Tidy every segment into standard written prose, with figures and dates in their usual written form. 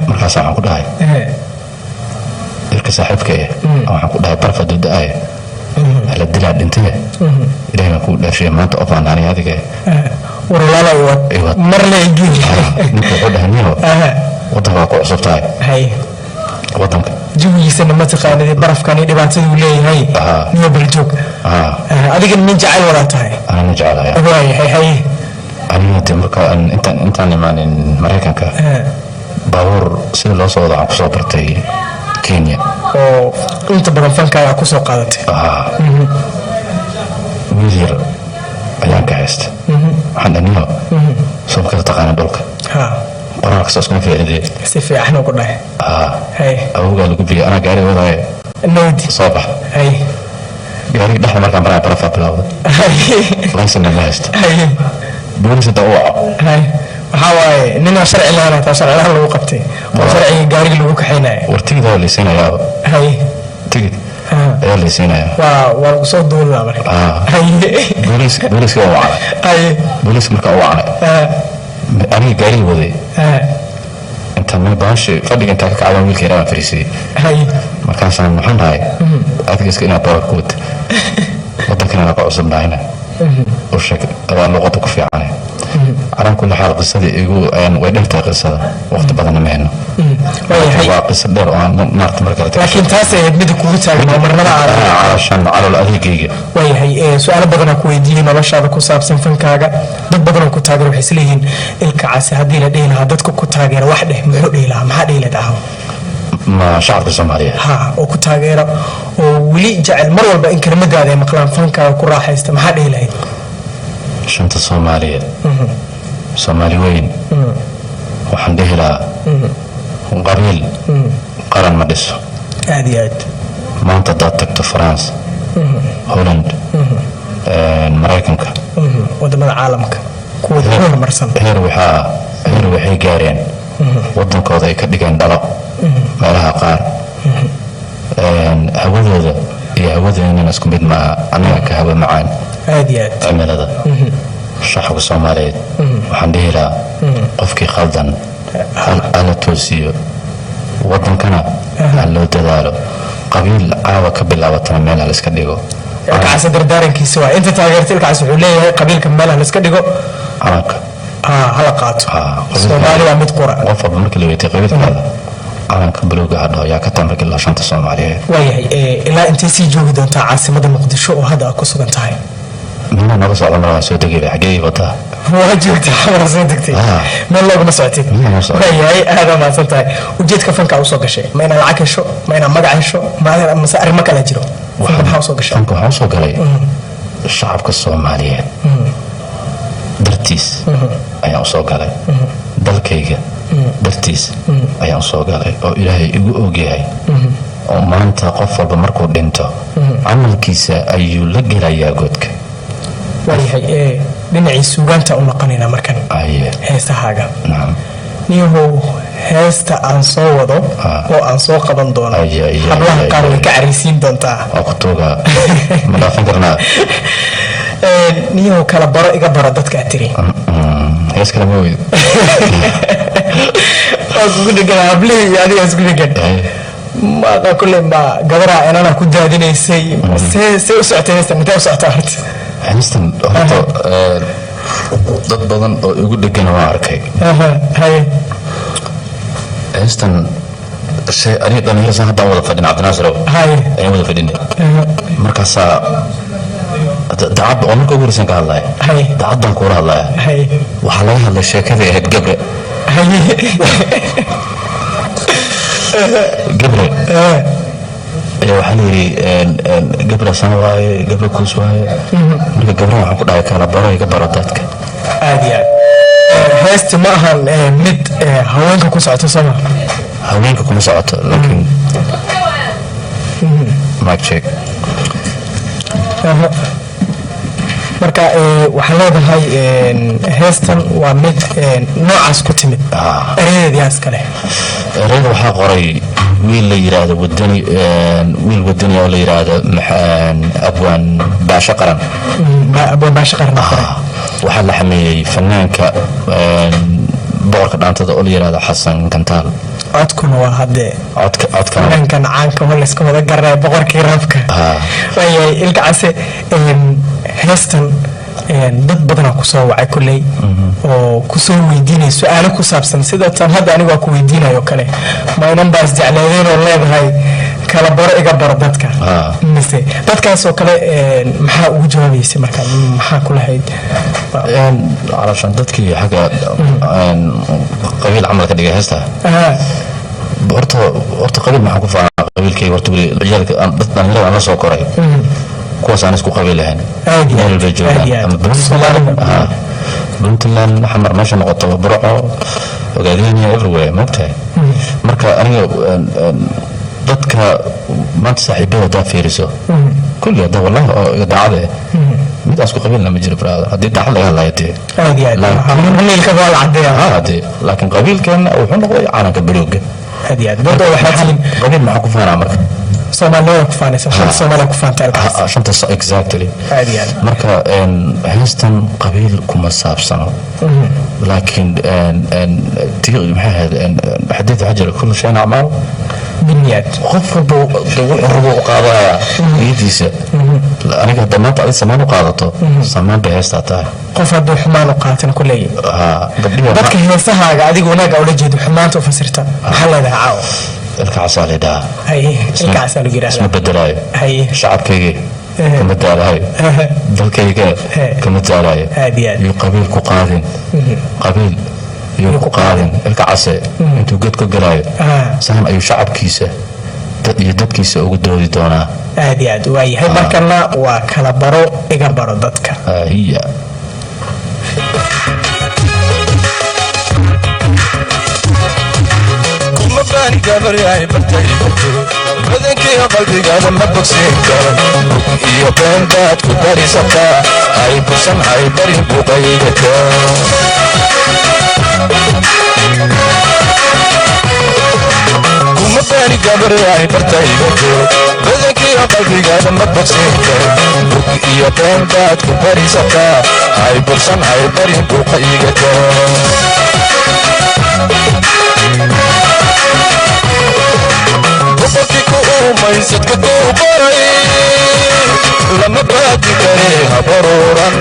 Markaas waxaan ku dhahay dadka saaxiibka eh, waxaan ku dhahay barfa dada-ay hala dilaa dhintee, Ilahay baan kuu dhaafshiya, maanta off aan ani adiga. War walaala, iwad. Iwad. Mar la igii. Ninka wuxuu dhahay, niyo, waddanka waa ku cusub tahay. Waddanka jawigiisana ma taqaanid, barafkan iyo dhibaataduu leeyahay. Niyo baljoog. Adigana nin jacayl wadaa tahay. Anana jecelahay. Waayahay, haye. Aniga de marka aan intaan imaanin Maraykanka, baabuur sida loo soo wado waxaan kusoo bartay Kenya. Oo inta badan fankaaga kusoo qaadatay. Wiil yar ayaan ka haysta, waxaan dhaniyo soo kala taqaana dhulka. Qoraalka saas kuma fiicnidee. Si fiican ugu dhahay. Haye. Awowgaa lagu biyay, anaa gaari wadaaye. Nawdi. Soo bax. Haye. Gaariga dhexda markaan maraya barafaa bilowda. Laysana ma haysto. Boolis hadda u waco. Haye, waxaa waaye ninaa sharci lahaan, hataa sharci lahaan lagu qabtay oo sharciga gaariga lagu kaxaynaya. War tigid ayaa laysiinayaaba. Tigid ayaa laysiinayaa. Waa lagu soo duulaa marka. Haye. Booliska waa wacnay. Booliska markaa u wacnay, aniga gaariga waday, intaan meel baashi fadhiga intaa ka kacdaan wiilka yaraa baan fariisiyey. Markaasaan waxaan dhahay, adiga iska inaad baabar ku wata, waddankana ka cusubnahayna u sheeg, adaa luqadda ku fiicane. Calaa kulli xaal, qisadii igu way dhertahay qisada, waqti badanna ma hayno. Waayahay. Waa qiso dheer oo aan maarta mar kale. Laakiin taas ahayd mida kugu taagan oo marnaba aad Calashan calool adeegayga. Waayahay, su-aalo badanaa ku weydiiyey noloshaada ku saabsan fankaaga. Dad badanoo ku taageera waxay isleeyihiin, Ilka Case haddii la dhihi lahaa dadka ku taageera wax dheh, muxuu dhihi lahaa? Maxaa dhihi lahayd ahaw? Ma shacabka Soomaaliyeed? Ha, oo ku taageera oo weli jecel mar walba in kelmadaada ay maqlaan, fankaaga ku raaxaysta, maxaa dhihi lahayd? Shanta Soomaaliyeed, Soomaali weyn, waxaan dhihi lahaa qabiil qaran ma dhiso. Aad iyo aad. Maanta haddaad tagto France, Holland, Maraykanka, wadamada caalamka kuwooda ku horumarsan, heer waxay gaareen wadankooda ay ka dhigeen dhalo meelaha qaar. Hawadooda iyo hawadeennana isku mid maaha, annaga ka hawa macaan. Aad iyo aad. Cimilada shacabka Soomaaliyeed waxaan dhihi lahaa, qofkii khaldan hala toosiyo, wadankana ha loo dadaalo, qabiil caawa ka bilaabatana meel ha la iska dhigo. Ilka Case dardaarankiisa waa inta taageerta Ilka Case wuxuu leeyahay qabiilka meel ha la iska dhigo. Calanka hala qaato. Qabiilka. Soomaali waa mid qura. Qof walba markii la weytay qabiilkaada calanka buluuga ha dhaho, yaa ka taa markii la shanta Soomaaliyeed. Waayahay, ilaa intay sii joogi doontaa caasimada Muqdisho oo hadda aad ku sugan tahay? Midna naga socda mar waan soo degay, xaggee ii wadaa? Waa joogtaa, xamar soo degtay. Meel looguma socotid. Meel looguma socdo. Waayahay, aada mahadsan tahay. Ujeedka fanka usoo gashay, ma inaad lacag hesho, ma inaad magac hesho, ma mase arrimo kale jiro? Fanka maxaa usoo gashay? Fanka waxaan usoo galay shacabka Soomaaliyeed dartiis ayaan usoo galay, dalkayga dartiis ayaan usoo galay oo Ilaahay igu ogyahay, oo maanta qof walba markuu dhinto camalkiisa ayuu la gelayaa godka. Waayahay, dhinacii suugaanta u noqonaynaa markan. Aye. Heesahaaga. Nacam. Niyahow, heesta aan soo wado oo aan soo qaban doono, Ay, ay, ay, hablaha ay, qaar way ay. ka caraysiin doontaa. Waa ku tuugaa, ma dhaafin karnaa? Niyahow, kala baro iga baro dadka aad tiri. Hees kale ma weyd? Waa kugu dhegan hablihii iyo adiga isku dhegan. Maaqa kulle ma gabaraa inana ku daadinaysay? See u socotay heestan? Intee u socotaa horta? Heestan horta dad badan oo igu dhegana waan arkay. Haye. Heestan shay aniga dhalinyaro san haddaan wada fadhin, Cabdinaasirow, ayaan wada fadhinay. Markaasaa dacad oo marka ugu horeysan ka hadlaya, dacaddan kuula hadlaya. Waxaa laga hadlay sheekadii ahayd Gabre. Gabre ayaa waxaa la yidhi Gabre san waaye, Gabre kuus waaye. Marka Gabre waxaan ku dhahay kala baro iga baro dadka. Aad iyo aad. Heesti ma ahan mid haweenka ku socoto, sooma? Haweenka kuma socoto, laakiin mic check. Aha. Marka waxaan leedahay heestan waa mid noocaas ku timid. Erayadeed yaa iskale? Ereyada waxaa qoray wiil la yiraahdo wadani, wiil wadani oo la yiraahdo Abwaan Baasho Qaran. Abwaan Baasho Qaran qoray. Waxaa la xameeyey fanaanka Boqorka dhaantada oo la yidhahdo Xasan Gantaal. Codkuna waa haddee codka codkana dhankan caanka ma layska wada garanaya, boqorkii rapka. Waayahay Ilka Case, heestan dad badanaa kusoo wacay kolley oo kusoo weydiinaya su-aalo ku saabsan sida tan hadda anigu waa ku weydiinayo kale: ma inan baas jecleedeen oo leedahay kala baro iga baro dadka, mise dadkaasoo kale maxaa ugu jawaabaysay? Marka maxaa ku lahayd? Calashan dadkii xagga qabiil camal ka dhigay heesta. Horta qabiil maxaan ku faanaa? Qabiilkayga horta weli ciyaalka dad dhalinyarada aan la soo koray, kuwaas aan isku qabiil ahayn Aad iyo meel aad, walbay aad joogaan iyo aad. Ama Puntland, Puntland, Xamar meesha noqoto, Burco, Ogaadenia, everywhere, maogtahay. Marka aniga dadka maanta saaxiibada haddaa fiiriso kulli hadda, wallahi oo iga daacad eh, mid aan isku qabiilna ma jiro, brother, haddii daacad laga hadlayo dee. Aad iyo aad, qabiilka waa la cadeeya. Dee laakiin qabiilkeenna wuxuu noqday calanka buluuga. Aad iyo aad, dad waxaa tihiin. Qabiil maxaa ku faanaa marka? Soomaaliyada ku faanaysa, shanta Soomaaliya ku faanta Ilkaas. Shanta exactly. Aad iyo aad. Marka heestan qabiil kuma saabsano, laakiin maxay ahayd xadiid waxaa jira: كل شيء أعمال بالنيات. Qof walba wuxuu rabo u qaadanaya niyadiisa. Aniga hadda maanta adi samaan u qaadato, samaan bay heestaa tahay. Qof hadduu xumaan u qaatana kuleeyahy Gabdhihi dadka heesahaaga adiga wanaaga ula jeedo xumaanta u fasirta, maxaa leedahay caawa? Ilka Casaa la dhahaa. Haye, Ilka Casaa lagu Isma yidhahdaa. bedelaayo. Haye. Shacabkayga kama daalahayo, dalkayga kama daalayo. Aad iyo aad. Iyo qabiil ku qaadin, qabiil iyo ku qaadin. Ilka Case intuu god ka galaayo saan ayuu shacabkiisa iyo dadkiisa ugu doodi doonaa. Aad iyo aad, waayahay. Markana waa kala baro iga baro dadka. Hiya. Kuma baani gabaryahay bartay badankiyo qalbigaada ma bogsiin karo, bug iyo been baad ku barisataa. Hay bursan, hay barin buqaygaka. Kuma baani gabaryahay bartayga badankiyo qalbigaada ma bogsiin karo, bug iyo been baad ku barisataa. Hay bursan, hay barin buqaygaka. Boqorkii ku uumaysadka kuu baray lama baadi kare, habaruuran.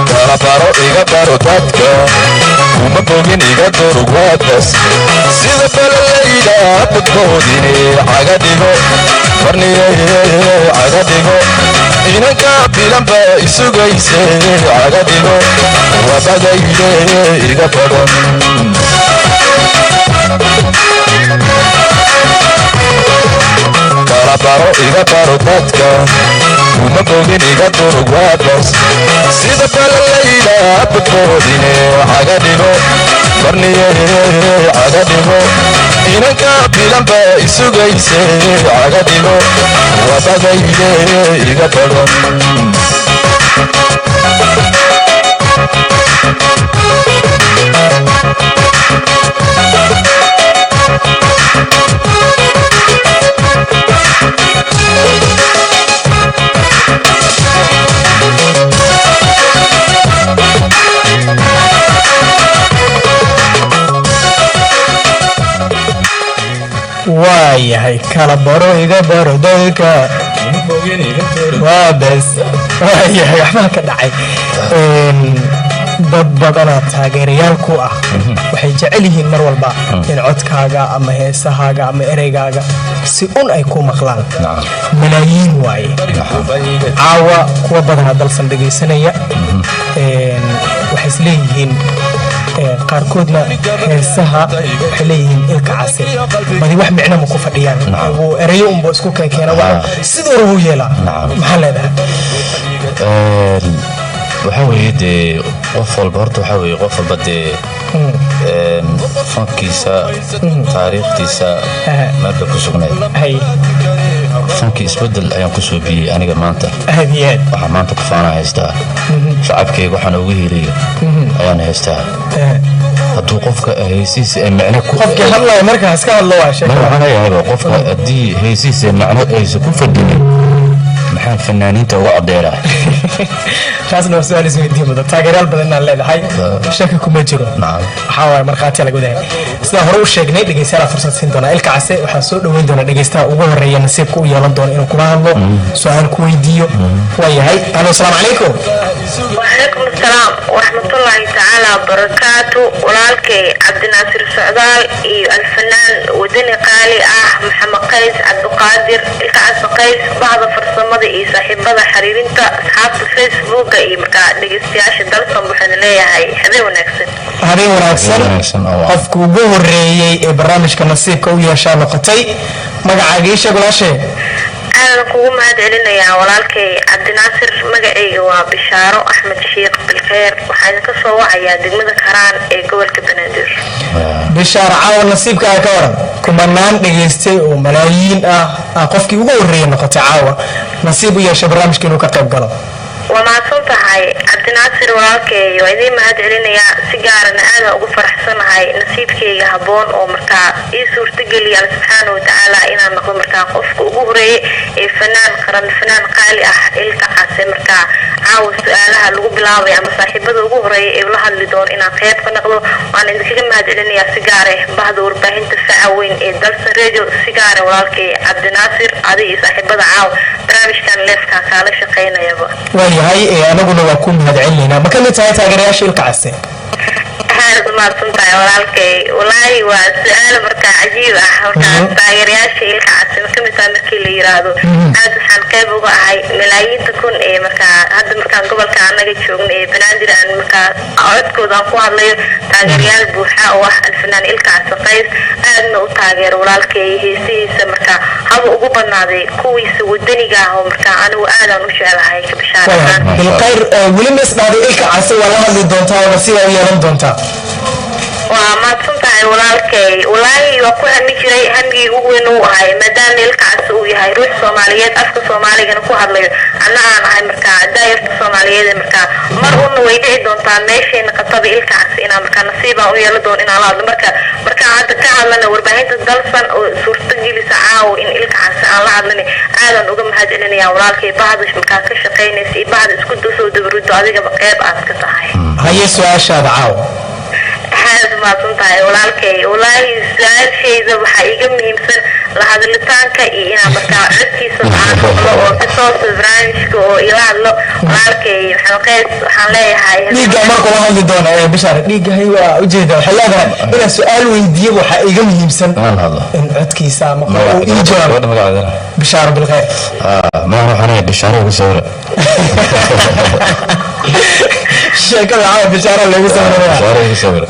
Kala baro iga baro. baro dadka Uma bogin iga durug waa bas Sida balalayda badboodine Caga dhigo Barniye caga dhigo Inanka bilanba isugayse Caga dhigo Wabadayde iga badan Kala baro iga baro dadka Uma bogin iga durug waa bas Sida balalayda badboodine Caga dhigo Barniye caga dhigo Inanka bilanba isugayse Caga dhigo Wabadayde iga badan Waayahay kala baro iga baro dadka waa bes waayahay waxbaa ka dhacay. Dad badanaa taageerayaal ku ah waxay jecel yihiin mar walba in codkaaga ama heesahaaga ama ereygaaga si un ay ku maqlaan. Malaayiin waaye caawa kuwa badanaa dalsan dhegaysanaya. Waxay isleeyihiin qaarkoodna heesaha waxay leeyihiin ilka case badi wax micno ma ku fadhiyaan, wuu ereyo unba isku keena siduu rabu yeelaa. Maxaa leedahay? Waxaa weeye dee qof walba horta waxaa weeye qof walba dee fankiisa taariikhdiisa meel bay ku sugnayd. Fankii isbedel ayaan ku soo biyey aniga maanta. Waxaa maanta ku faanaa haystaa shacabkayga waxaan ugu heliyo ayaan haystaa. Hadduu qofka heesihiisa ee macno ku qofkii hadlaya markaa iska hadlo waa sheeko. Waxaan leeyahayba qofka haddii heesihiisa macno aysan ku fadhinin maxaan fanaaniinta uga codeeraa? Taasna waa su-aal isweydiin mudan. Taageerayaal badan inaan leedahay shaki kuma jiro. Waxaa waaye markhaatiya laga wadahay. Sidaan hore u sheegnay dhegeystayaal fursad siin doonaa ilka case. Waxaan soo dhoweyn doonaa dhegeystaha ugu horeeya nasiibka u yeelan doona inuu kula hadlo su-aal ku weydiiyo. Waayahay, alo, asalaamu calaykum. وعليكم السلام ورحمة الله تعالى وبركاته. ولالكي عبد الناصر سعدال الفنان ودني قالي محمد قيس عبد القادر الكعس قيس بعض فرصة مضي صاحب بضع حريرينتا أصحاب الفيسبوك مركا دقستياش دلسن بحن ليا هاي هذي ونكسن. Habeen wanaagsan. Qofka ugu horeeyey ee barnaamijka nasiibka u yeeshaa noqotay, magacaaga ii sheeg walaashee. Aadan kugu mahad celinayaa walaalkay Cabdinaasir. Magacayga waa Bishaaro Axmed Sheekh Bilkheer, waxaan idinka soo wacayaa degmada Karaan ee gobolka Banaadir. Bishaar, caawa nasiibkaaga ka waran? Kumanaan dhegaystay oo malaayiin ah qofkii ugu horreeyey noqotay caawa nasiib u yeeshay barnaamijka inuu ka qayb galo. Waa mahadsan tahay Cabdinaasir walaalkay, waa idiin mahad celinayaa. Si gaarana aadan ugu faraxsanahay nasiibkayga habboon oo markaa ii suurtageliya Alla subxaana watacaala inaan noqdo markaa qofka ugu horeeyey ee fanaan qaran, fanaan qaali ah ilka case markaa caawa su-aalaha lagu bilaabay ama saaxiibada ugu horeeya ee ula hadli doono inaan qayb ka noqdo. Waan idinkaga mahad celinayaa si gaar ah bahda warbaahinta faca weyn ee Dalsan Radio, si gaar ah walaalkay Cabdinaasir, adi iyo saaxiibada caawa barnaamijkan leefkaa kaala shaqaynayaba. Waayahay, anaguna waa ku mahad celinaynaa. Ma ka mid tahay taageerayaasha ilka case? Aad umahadsan tahay walaalkay. Walaahi waa su-aal markaa cajiib ah. Markaa taageerayaasha ilka case ma kamid tahay markii la yiraahdo, aad waxaan qayb uga ahay malaayiinta kun ee markaa hadda markaan gobolka anaga joogno ee Banaadir aan markaa codkooda aan ku hadlayo, taageerayaal buuxa oo ah alfanaan ilka case Qays, aadna u taageero walaalkay heesihiisa markaa haba ugu badnaaday kuwiisa wadaniga ah oo markaa anigu aadaan u jeclahay ka bishaarahaan. Bilkhayr, weli ma isdhahday ilka case waa la hadli doontaa oo nasiib u yeelan doontaa? Waa mahadsan tahay walaalkay. Walaahi waa ku hami jiray, hamigii ugu weyn uu ahay maadaama ilka case uu yahay ruux Soomaaliyeed afka Soomaaligana ku hadlayo, anna aan ahay markaa daayarta Soomaaliyeed ee markaa mar una way dhici doontaa meeshayna qataba ilka case inaan markaa nasiibaan u yeelan doono inaan la hadlo. Marka markaa hadda ka hadlana warbaahinta Dalsan oo suurtagelisa caawa in ilka case aan la hadlana, aadan uga mahad celinayaa walaalkay bahda markaa ka shaqaynaysa iyo bahda isku soo dabarudo adigaba qayb aad ka tahay. Haye, su-aashaada caawa. Aad mahadsan tahay walaalkay. Walaahi su-aashayda waxaa iiga muhiimsan La hadlitaanka iyo inaan markaa codkiisa aan maqlo oo si toosa barnaamijka oo ila hadlo walaalkay Maxamed Qays, waxaan leeyahay Dhiigga marka la hadli doona ee Bishaar dhiiggahay waa ujeeda. Waxay leedahay inaan su-aal weydiiyo waxaa iga muhiimsan Inaan hadlo. in codkiisa maqlo uu ii jawaabo. Gabadha magaceeda? Bishaaro Bilkhayr. Magaca waxaan ahay Bishaaro ugu sawira. Sheekada caawa Bishaaro lagu sawiraya. Bishaaro ugu sawira.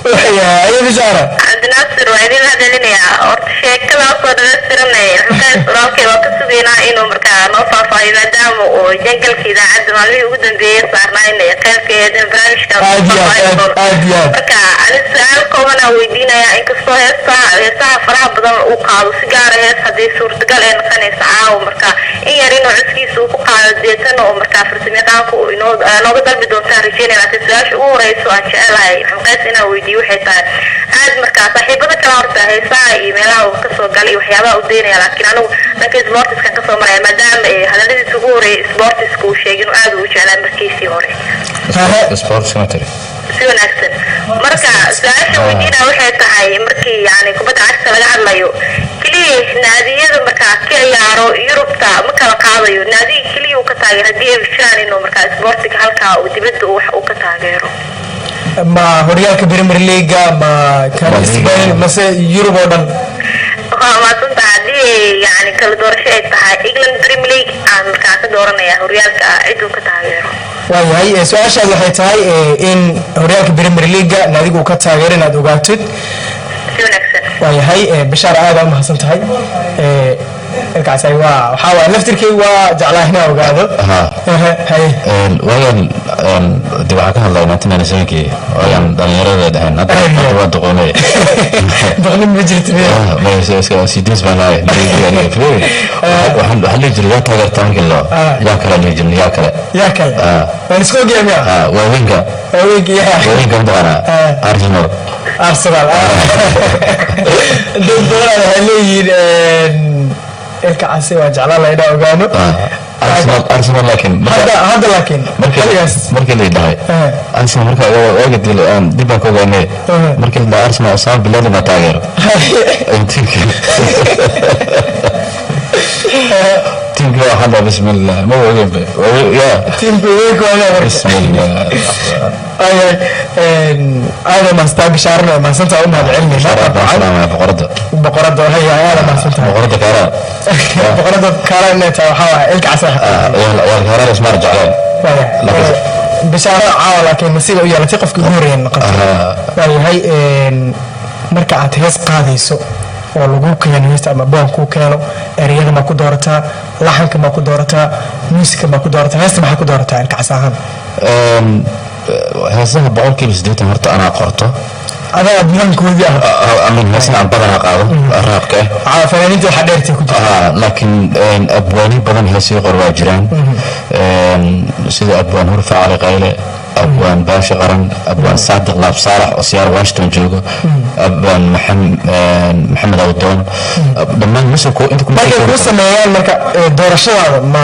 Ayo Bishaaro. Cabdinaasir, waa idin mahadcelinayaa. Horta sheekadaasoo dhamaystiranay, Maxamed Qays walaalkay waa ka sugaynaa inuu markaa noo faahfaahiyo, maadaama uu jangalka idaacadda maalmihii ugu dambeeyey saarnaa qaybkeed in barnaamijka Aad iyo aad, aad aad iyo aad. Marka ani su-aal kooban aan weydiinayaa, inkastoo heesaha faraha badan uu qaado, si gaara hees haddii suurtagal ay noqonaysa caawa marka in yar inuu codkiisa uu ku qaado, deetana oo markaa farsamayaqaanku uu inoo nooga dalbi doontaan rajeynaya. Laakiin su-aasha ugu horeyso aan jecelahay Maxamed Qays inaan weydiiyo waxay tahay, aad markaa saaxiibada kale horta heesaha iyo meelaha uu kasoo galay iyo waxyaabaha uu daynaya, laakiin anigu dhanka sportiskan kasoo maraya, maadaama hadaladiisa ugu horeeyay sportiska uu sheegay inuu aad ugu jeclaa markiisii hore. Sports ma tiri? Si wanaagsan. Marka su-aasha weydiina waxay tahay, markii yani kubadda cagta laga hadlayo, keliya naadiyada markaa ka ciyaaro Yurubta ma kala qaadayo, naadiga keliya uu ka taageero haddii ay jiraan inuu markaa isboortiga halkaa uu dibadda uu wax uu ka taageero. Ma horyaalka Premier League, ma kan La Liga. Spain, mase Yurub oo dhan? Waa mahadsantaha. Haddii ay yani kala doorasho ay tahay, England Premier League aan markaa ka dooranaya horyaalka ciduu ka taageero. Waayahay, su-aashaad waxay tahay in horyaalka Premier League naadigu uu ka taageero inaad ogaatid. Si wanaagsan. Waayahay, Bishaar, aad u mahadsan tahay. Ilkaas ay waa waxaa waay laftirkay waa jeclaa inaan ogaado. Haye. Waagan de waxaa ka hadlay 1997kii, waagan dhalinyarada dheheen. Hadda waa doqoonay. Doqnin ma jirto miya? Sidees baan ahay. Waxaan dhihi jiray yaa taageertaa markii loo yaa kale dhihi jirnay, yaa kale. Yaa kale. Waan isku ogyahay miya? Waaweynka. Haweenka yaa? Waaweynka mataqaanaa, Arsenal. Arsenal. Dad badan waxay leeyihiin Ilka Case waa jeclaan lahaa inaan ogaano. Arsenal laakiin Hadda laakiin xilligaas markii la dhahay Arsenal, marka waaga dil aan dib baan ka ogaanay, markii la dhahay Arsenal, Osama bin Laden baa taageero. Tiimkii waxaan dhahay bismillah, ma ogeyn ba ya. Tiimka weynka waa marka. Bismillah. Ayay aada mahadsantaa Bishaarna, waa mahadsantaa, u mahad celinayna dabcan. Salaamaya boqoradda. Boqoradda haya, aada mahadsantahay. Boqoradda Kaaraan. Boqoradda Kaaraan inay tahay waxaa waaye Ilka Case. Ciyaal Kaaraan ismaar jecleen. Bishaaro caawa laakiin nasiiba u yeelatay qofkii ugu horreeya noqotay. Waayahay, marka aad hees qaadayso oo lagu keeno heesta ama boon kuu keeno, ereyada ma ku doorataa, laxanka ma ku doorataa, muusika ma ku doorataa, heesta maxaa ku doorataa Ilka Case ahaan? Heesaha 80% horta anaa qorto. Adaa diiwaankoodii ah? Amin, heesaha aan badanaa qaado raabka ah. Caawa fanaaniinta waxaa dheertay ku jirta. Laakiin abwaani badan heesii qor waa jiraan, sida abwaan Hurfa Cali Qayle, abwaan Baashi Qaran, abwaan Saadiq Laab Saalax oo siyaar Washington joogo, abwaan Maxamed Awdoon, dhammaan musulku inta kuma. Markay kuu sameeyaan marka doorashadaada, ma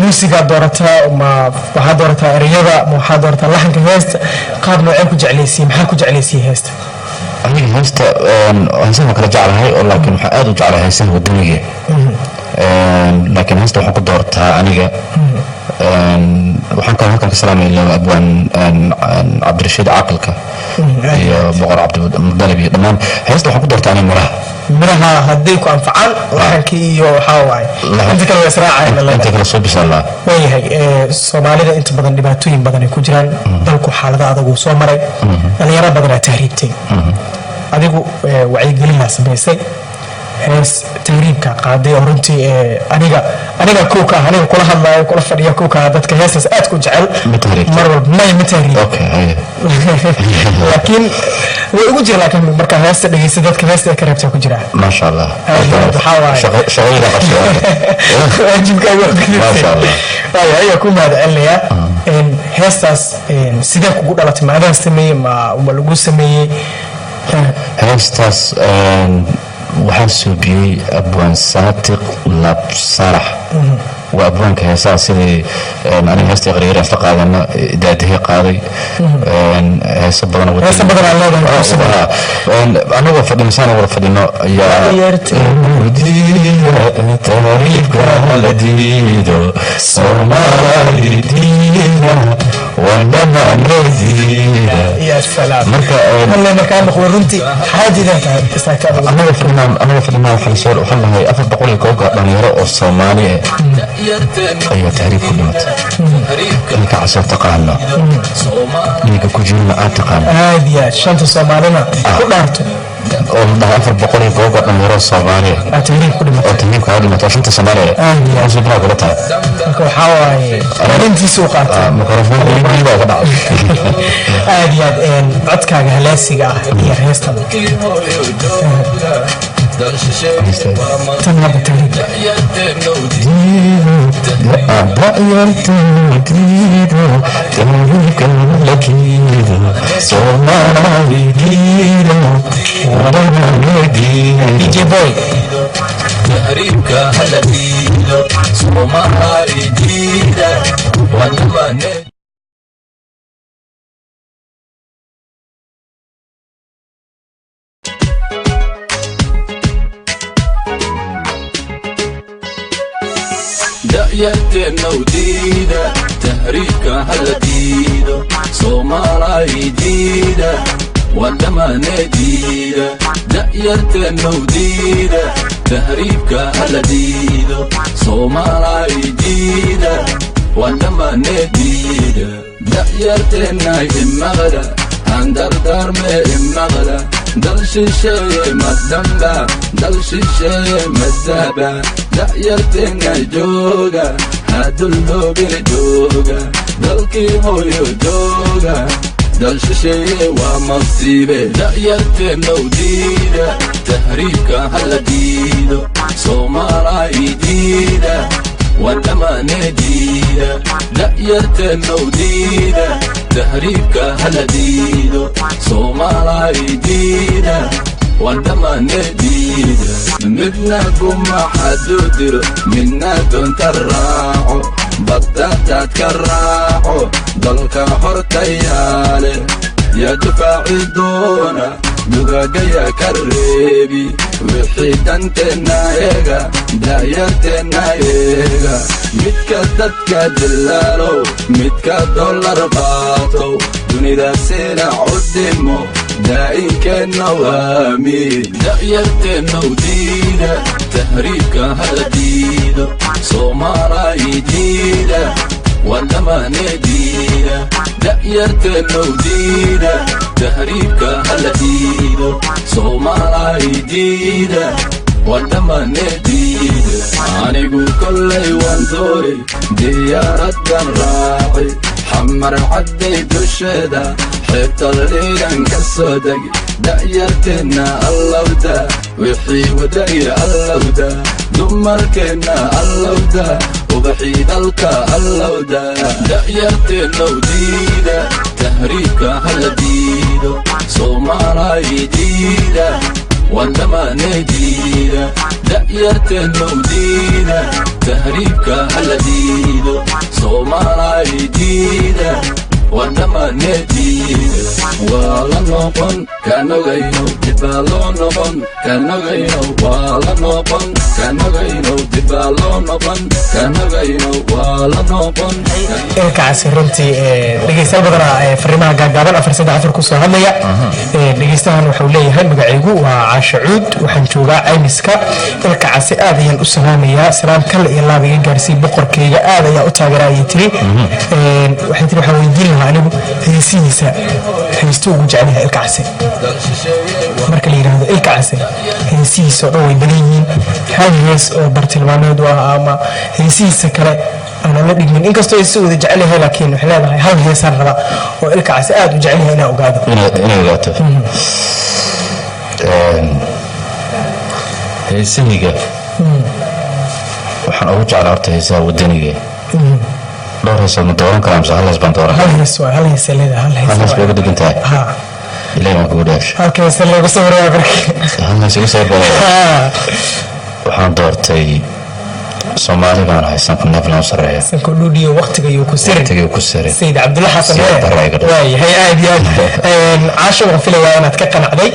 muusigaa doorataa, ma waxaa doorataa ereyada, ma waxaa doorataa laxanka heesta? Qaab noocee ku jeclaysiiye, maxaa ku jeclaysiiye heesta? Aniga heesta heesaha waan kala jeclahay oo laakiin waxaan aad u jeclahay heesaha wadaniga. Laakiin heesta waxaan ku doortaa aniga, waxaan kaloo halkan ka salaamay abwaan Cabdirashiid Caaqilka iyo Boqor Cabdimudalib iyo dhammaan. Heesta waxaan ku doortaa aniga miraha. Miraha hadday ku anfacaan, laxankii iyo waxaa waaye inta kale waa israacayaan. Inta kale soo bisalaa. Waayahay, Soomaalida inta badan dhibaatooyin badan ay ku jiraan, dalku xaalado adag uu soo maray, dhalinyaro badanaa tahriibtay. Adigu wacyigelinaa samaysay, hees tahriibka qaaday oo runtii aniga kowka ah, aniga kula hadlaayo, kula fadhiya kowka ah, dadka heestaas aad ku jecel. Ma tahriibtay? Mar walba may ma tahriib. Okay, haye. Laakiin way ugu jira, laakiin marka heesta dhegeysta dadka heesta ay ka reebtaa ku jira. Maasha Allah. Waxaa waaye. Shaqadayda qabsada. Waajibkaaga waa gudubtay. Maasha Allah. Waayo, ayaa ku mahad celinayaa. Heestaas sidee kugu dhalatay? Ma adaa sameeyey, ma lagu sameeyey? Heestaas Waxaan suubiyey abwaan Saatiq Labsarax, waa abwaanka heesaha sidii aniga heesta Qaryar isla qaadana daadihi qaaday heeso badan. Heeso badan aad leedahay. Anagoo fadhino, saan wada fadhino ayaa "Tahriibka la diido, Soomaali diida, wadamaanadiida." Ya salaam. Marka Walle markaa noqdo runtii xaajidan tahay istaagta. Anagoo fadhinaa waxaan nahay 400 iyo kooga dhalinyaro oo Soomaali ah ayaa tahriib ku dhimatay. Ninka Casar taqaano, ninka ku jirna aad taqaano. Aad iyo aad, shanta Soomaalina ku dhaarto. Oo la dhahay 400 iyo kooga dhalinyaro Soomaali ah aad tahriib ku dhimatay oo tahriibka kaga dhimatay oo shanta Soomaali ah. Aad iyo aad. Cusubnaa kula tahay. Marka waxaa waaye arrintiisa u qaatay. Mikrofon baa ka dhacay. Aad iyo aad, codkaaga halaasiga ah iyo heestan tan hadda tahriib. Da'yarta tahriibka la diido, Soomaali diida, wadamaanadiida. DJ Boy. Tahriibka hala diido, Soomaali diida, wadamane. Da'yarteenna u diida, tahriibka hala diido, Soomaalay diida, wadamane diida. Da'yarteenna u diida, tahriibka hala diido, Soomaalay diida, wadamane diida. Da'yarteenna imaqla, aan dardaarme imaqla: dal shisheeye madamba, dal shisheeye madaba. Da'yarteenna jooga, hadulloobina, jooga dalkii hooyo, jooga. Dal shisheeye waa masiibe. Da'yarteenna u diida, tahriibka hala diido, Soomaalay diida, wadamane diida. Da'yarteenna u diida, tahriibka hala diido, Soomaalay diida, wadamane diida. Midna guma xaduu diro, midna doonta raaco, badda ka raaco, dalka hortayaale yaa dufaaci doona, dugagaya ka reebi wixii danteenna eega, daayarteenna eega. Midka dadka dilaalow, midka dollar qaatow, dunida sina cudimo, daa'inkeenna waa mid. Da'yarteenna u diida, tahriibka hala diido, Soomaalay diida, wadamane diida. Da'yarteenna u diida, tahriibka hala diido, Soomaalay diida, wadamane diida. Anigu kollay waan doori, diyaaraddan raaci, Xamar Cadday dusheeda, xeebta Liidan ka soo deg. Da'yarteenna allowda, wixii wadaya allowda, dumarkeenna allowda, ubaxii dalka allowda. Da'yarteenna u diida, tahriibka hala diido, Soomaalay diida, wadamane diida. Da'yarteenna u diida, tahriibka hala diido, Soomaalay diida, wadamane diida. Waa la noqon kanogayno, dibbaa loo noqon kanogayno. Waa la noqon kanogayno, dibbaa loo noqon kanogayno. Waa la noqon. Ilkaasi runtii dhegeystayaal badanaa fariimaha gaagaaban 434 kusoo hadlaya. Dhegeystahan wuxuu leeyahay: "Magacaygu waa Caasha Cuud, waxaan joogaa Caymiska. Ilka Casi aad ayaan u salaamayaa, salaam kale iyo laab iga gaarsii boqorkayga, aad ayaa u taageera," ayay tiri. Waxay tiri: "Waxaan weydiin lahaa anigu heesihiisa, heestuu ugu jecel yahay Ilka Casi." Marka la yidhaahdo Ilka Casi heesihiisa oo dhan way badan yihiin, hal hees oo bartilmaameed u ah ama heesihiisa kale aanan la dhigmin, inkastoo ay si wada jecel yahay, laakiin waxay leedahay hal heesaan rabaa oo Ilka Casi aad u jecel yahay inaan ogaado. Inay ogaato heesahayga waxaan ugu jeclaa horta heesaha wadaniga. Dhowr heesood ma dooran karaa mise hal hees baan dooran? Hal hees waay, hal heesay leedahay, hal hees. Hal hees bay uga dhigan tahay. Ha. Ilaahay baan kugu dhaafshay. Halkaas lagu sawiraya marka. Halkaas igu soo galay. Waxaan doortay Soomaali baan ahay, sanku neeflan u sarreeya. Sanku dhuudhiyo waqtiga yuu ku sirin. Waqtigii ku sirin. Sayid Cabdulla Xasan. Siyaad Barre iga dhashay. Waayahay, aad iyo aad. Caasho, waan filayaa inaad ka qanacday.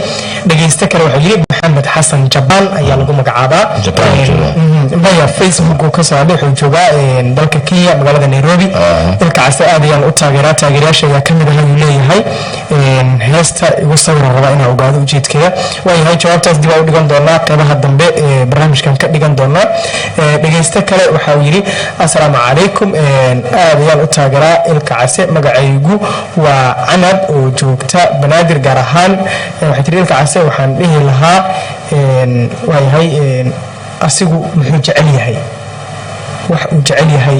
Dhegeyste kale wuxuu yidhi, Maxamed Xasan Jabaan ayaa lagu magacaabaa. Jabaan joogaa. Maya, Facebook uu ka soo hadlay. Wuxuu joogaa dalka Kenya, magaalada Nairobi. Ilka Case aad ayaan u taageeraa, taageerayaasha ayaa kamid ah ayuu leeyahay. Heesta igu sawira rabaa inaan ogaado ujeedkeeda. Waayahay, jawaabtaas dib aan u dhigan doonaa, qeybaha dambe ee barnaamijkan ka dhigan doonaa. Dhegeyste kale waxa uu yidhi, assalaamu calaykum, aad ayaan u taageeraa Ilka Case, magacaygu waa Canab oo joogta Banaadir, gaar ahaan waxay tiri, Ilka Case waxaan dhihi lahaa, waayahay, asigu muxuu jecel yahay, wax uu jecel yahay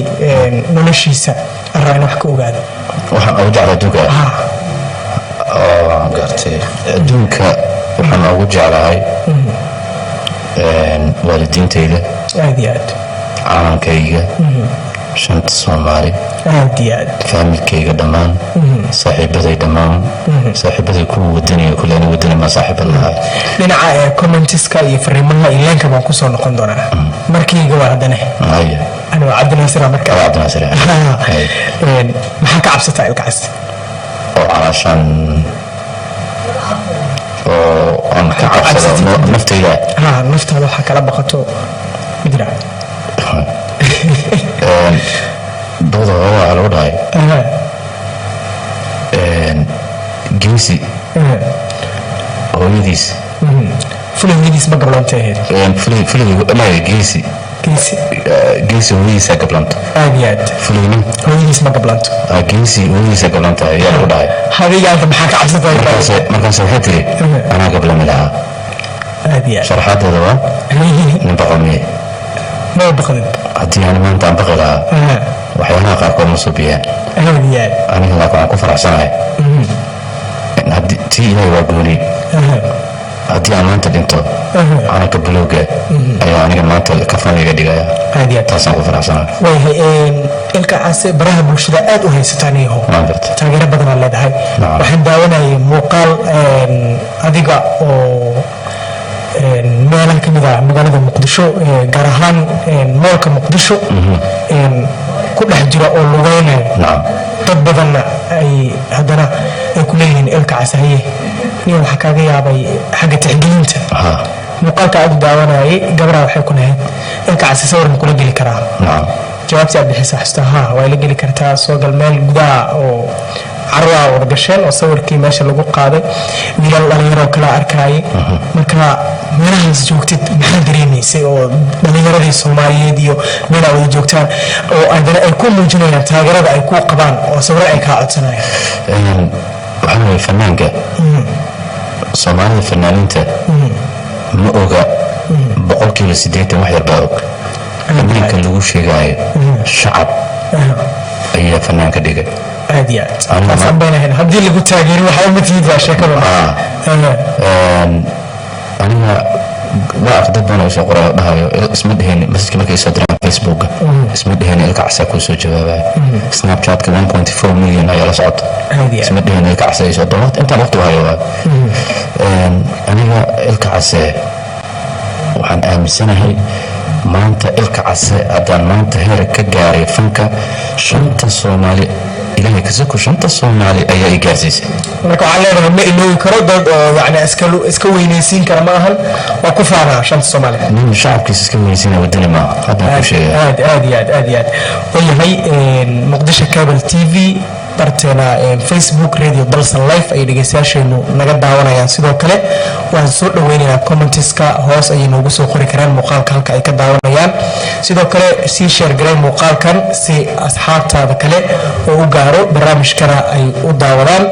noloshiisa arraa in wax ka ogaado. Waxaan ugu jeclaa adduunka oo aan gartay, adduunka waxaan ugu jeclahay waalidiintayda, aad iyo aad, calankayga, shanta Soomaali, aad iyo aad, faamilkayga dhammaan, saaxiibaday dhammaan, saaxiibaday kuwa wadaniga kule, ani wadani maa saaxiiba lahay. Dhinaca ee commentiska iyo fariimaha iyo leenka baan kusoo noqon doonaa markayga waa haddana. Haya. Anigoo Cabdinaasir ah marka. Aba Cabdinaasir ah. Haya. Maxaa ka cabsataa, Ilkacas? Oo calaashaan oo aan ka cabsado naftayda? Ha, naftaada waxaa kala baqato ma jira? Dooda hore waxaa lagu dhahay geesi hooyadiis. Fulay hooyadiis ma gabloontay ahayd. Fulay, fulay maya, geesi. Geesi. Geesi hooyadiisa gablanto. Aad iyo aad. Fulayna hooyadiis ma gablanto. Geesi hooyadiisa gablanta ayaa lagu dhahay. Adiga anta maxaa ka cabsataa? Markaas waxay tiri, anaa gablami lahaa. Aad iyo aad. Sharaxaadeeda waa nin baqomiye. Ma baqdin? Haddii aan maanta aan baqi lahaa, waxyaalaha qaarkood ma subiyeen. Aad iyo aad. Aniga laakiin waxaan ku faraxsanahay in haddii tii Ilaahay waa gooni, haddii aan maanta dhinto, calanka buluuga ayaa aniga maanta kafan iga dhigaya. Aad iyo aad. Taasaan ku faraxsanahay. Waayahay, Ilka Case, baraha bulshada aad u haysataan iyaho Waan gartay. Taageero badan aad leedahay. Nacam. Waxaan daawanayay muuqaal adiga oo meelaha ka mid ah magaalada Muqdisho, gaar ahaan moolka Muqdisho, ku dhex jira oo lugeynayo. Dad badanna ay haddana ay ku leeyihiin, Ilka Case haye niyo. Waxaa kaaga yaabay xagga tixgelinta muuqaalka aad u daawanayay, gabadha waxay ku lahayd, Ilka Case sawir ma kula geli karaa? Jawaabtii aad bixisa xasuusta, ha, waa ila geli kartaa, soo gal. Meel gudaha oo carwaa wada gasheen oo sawirkii meesha lagu qaaday, wiilal dhalinyaroo kala arkayay. Marka meelahaas joogtid maxaa dareemaysay, oo dhalinyaradii Soomaaliyeed iyo meelaa wada joogtaan oo haddana ay ku muujinayaan taageerada ay ku qabaan oo sawiro ay kaa codsanayaan? Waxaa weeye, fanaanka Soomaalida, fanaaniinta ma oga, 80% wax yar baa og. Fanaanka lagu sheegaayo shacab ayaa fanaan ka dhigay. Aad iyo aad, taasaan baynahayn, haddii lagu taageeri waxa uma tihid waa sheekada. Aniga waa ark dad badan oo soo qoray oo dhahayo, isma dheheen messageka markay soo diraan Facebooka, isma dheheen Ilka Casa kuu soo jawaabaya. Snapchatka 1.4 million ayaa la socota. Aad iyo aad. Isma dheheen Ilka Case ay soo diraan intaan waqti hayo. Waa aniga Ilka Case, waxaan aaminsanahay maanta Ilka Case haddaan maanta heer ka gaaray fanka, shanta Soomaali, Ilaahay kasako, shanta Soomaali ayaa i gaarsiisay. Marka waxaan leedahay, ma iloobi karo dad oo yani iska weynaysiin kara ma ahan, waa ku faanaa shanta Soomaali. Nin shacabkiisa iska weynaysiina wadani maaha, haddaan ku sheegaya. Aad aad iyo aad, aad iyo aad. Wayahay, Muqdisho Cable TV barteena Facebook, Radio Dalsan Life ay dhegeystayaasheenu naga daawanayaan. Sidoo kale waan soo dhaweynaynaa commentiska, hoos ayay noogu soo qori karaan muuqaalka halka ay ka daawanayaan. Sidoo kale sii share garay muuqaalkan si asxaabtaada kale oo u gaaro, barnaamijkana ay u daawadaan.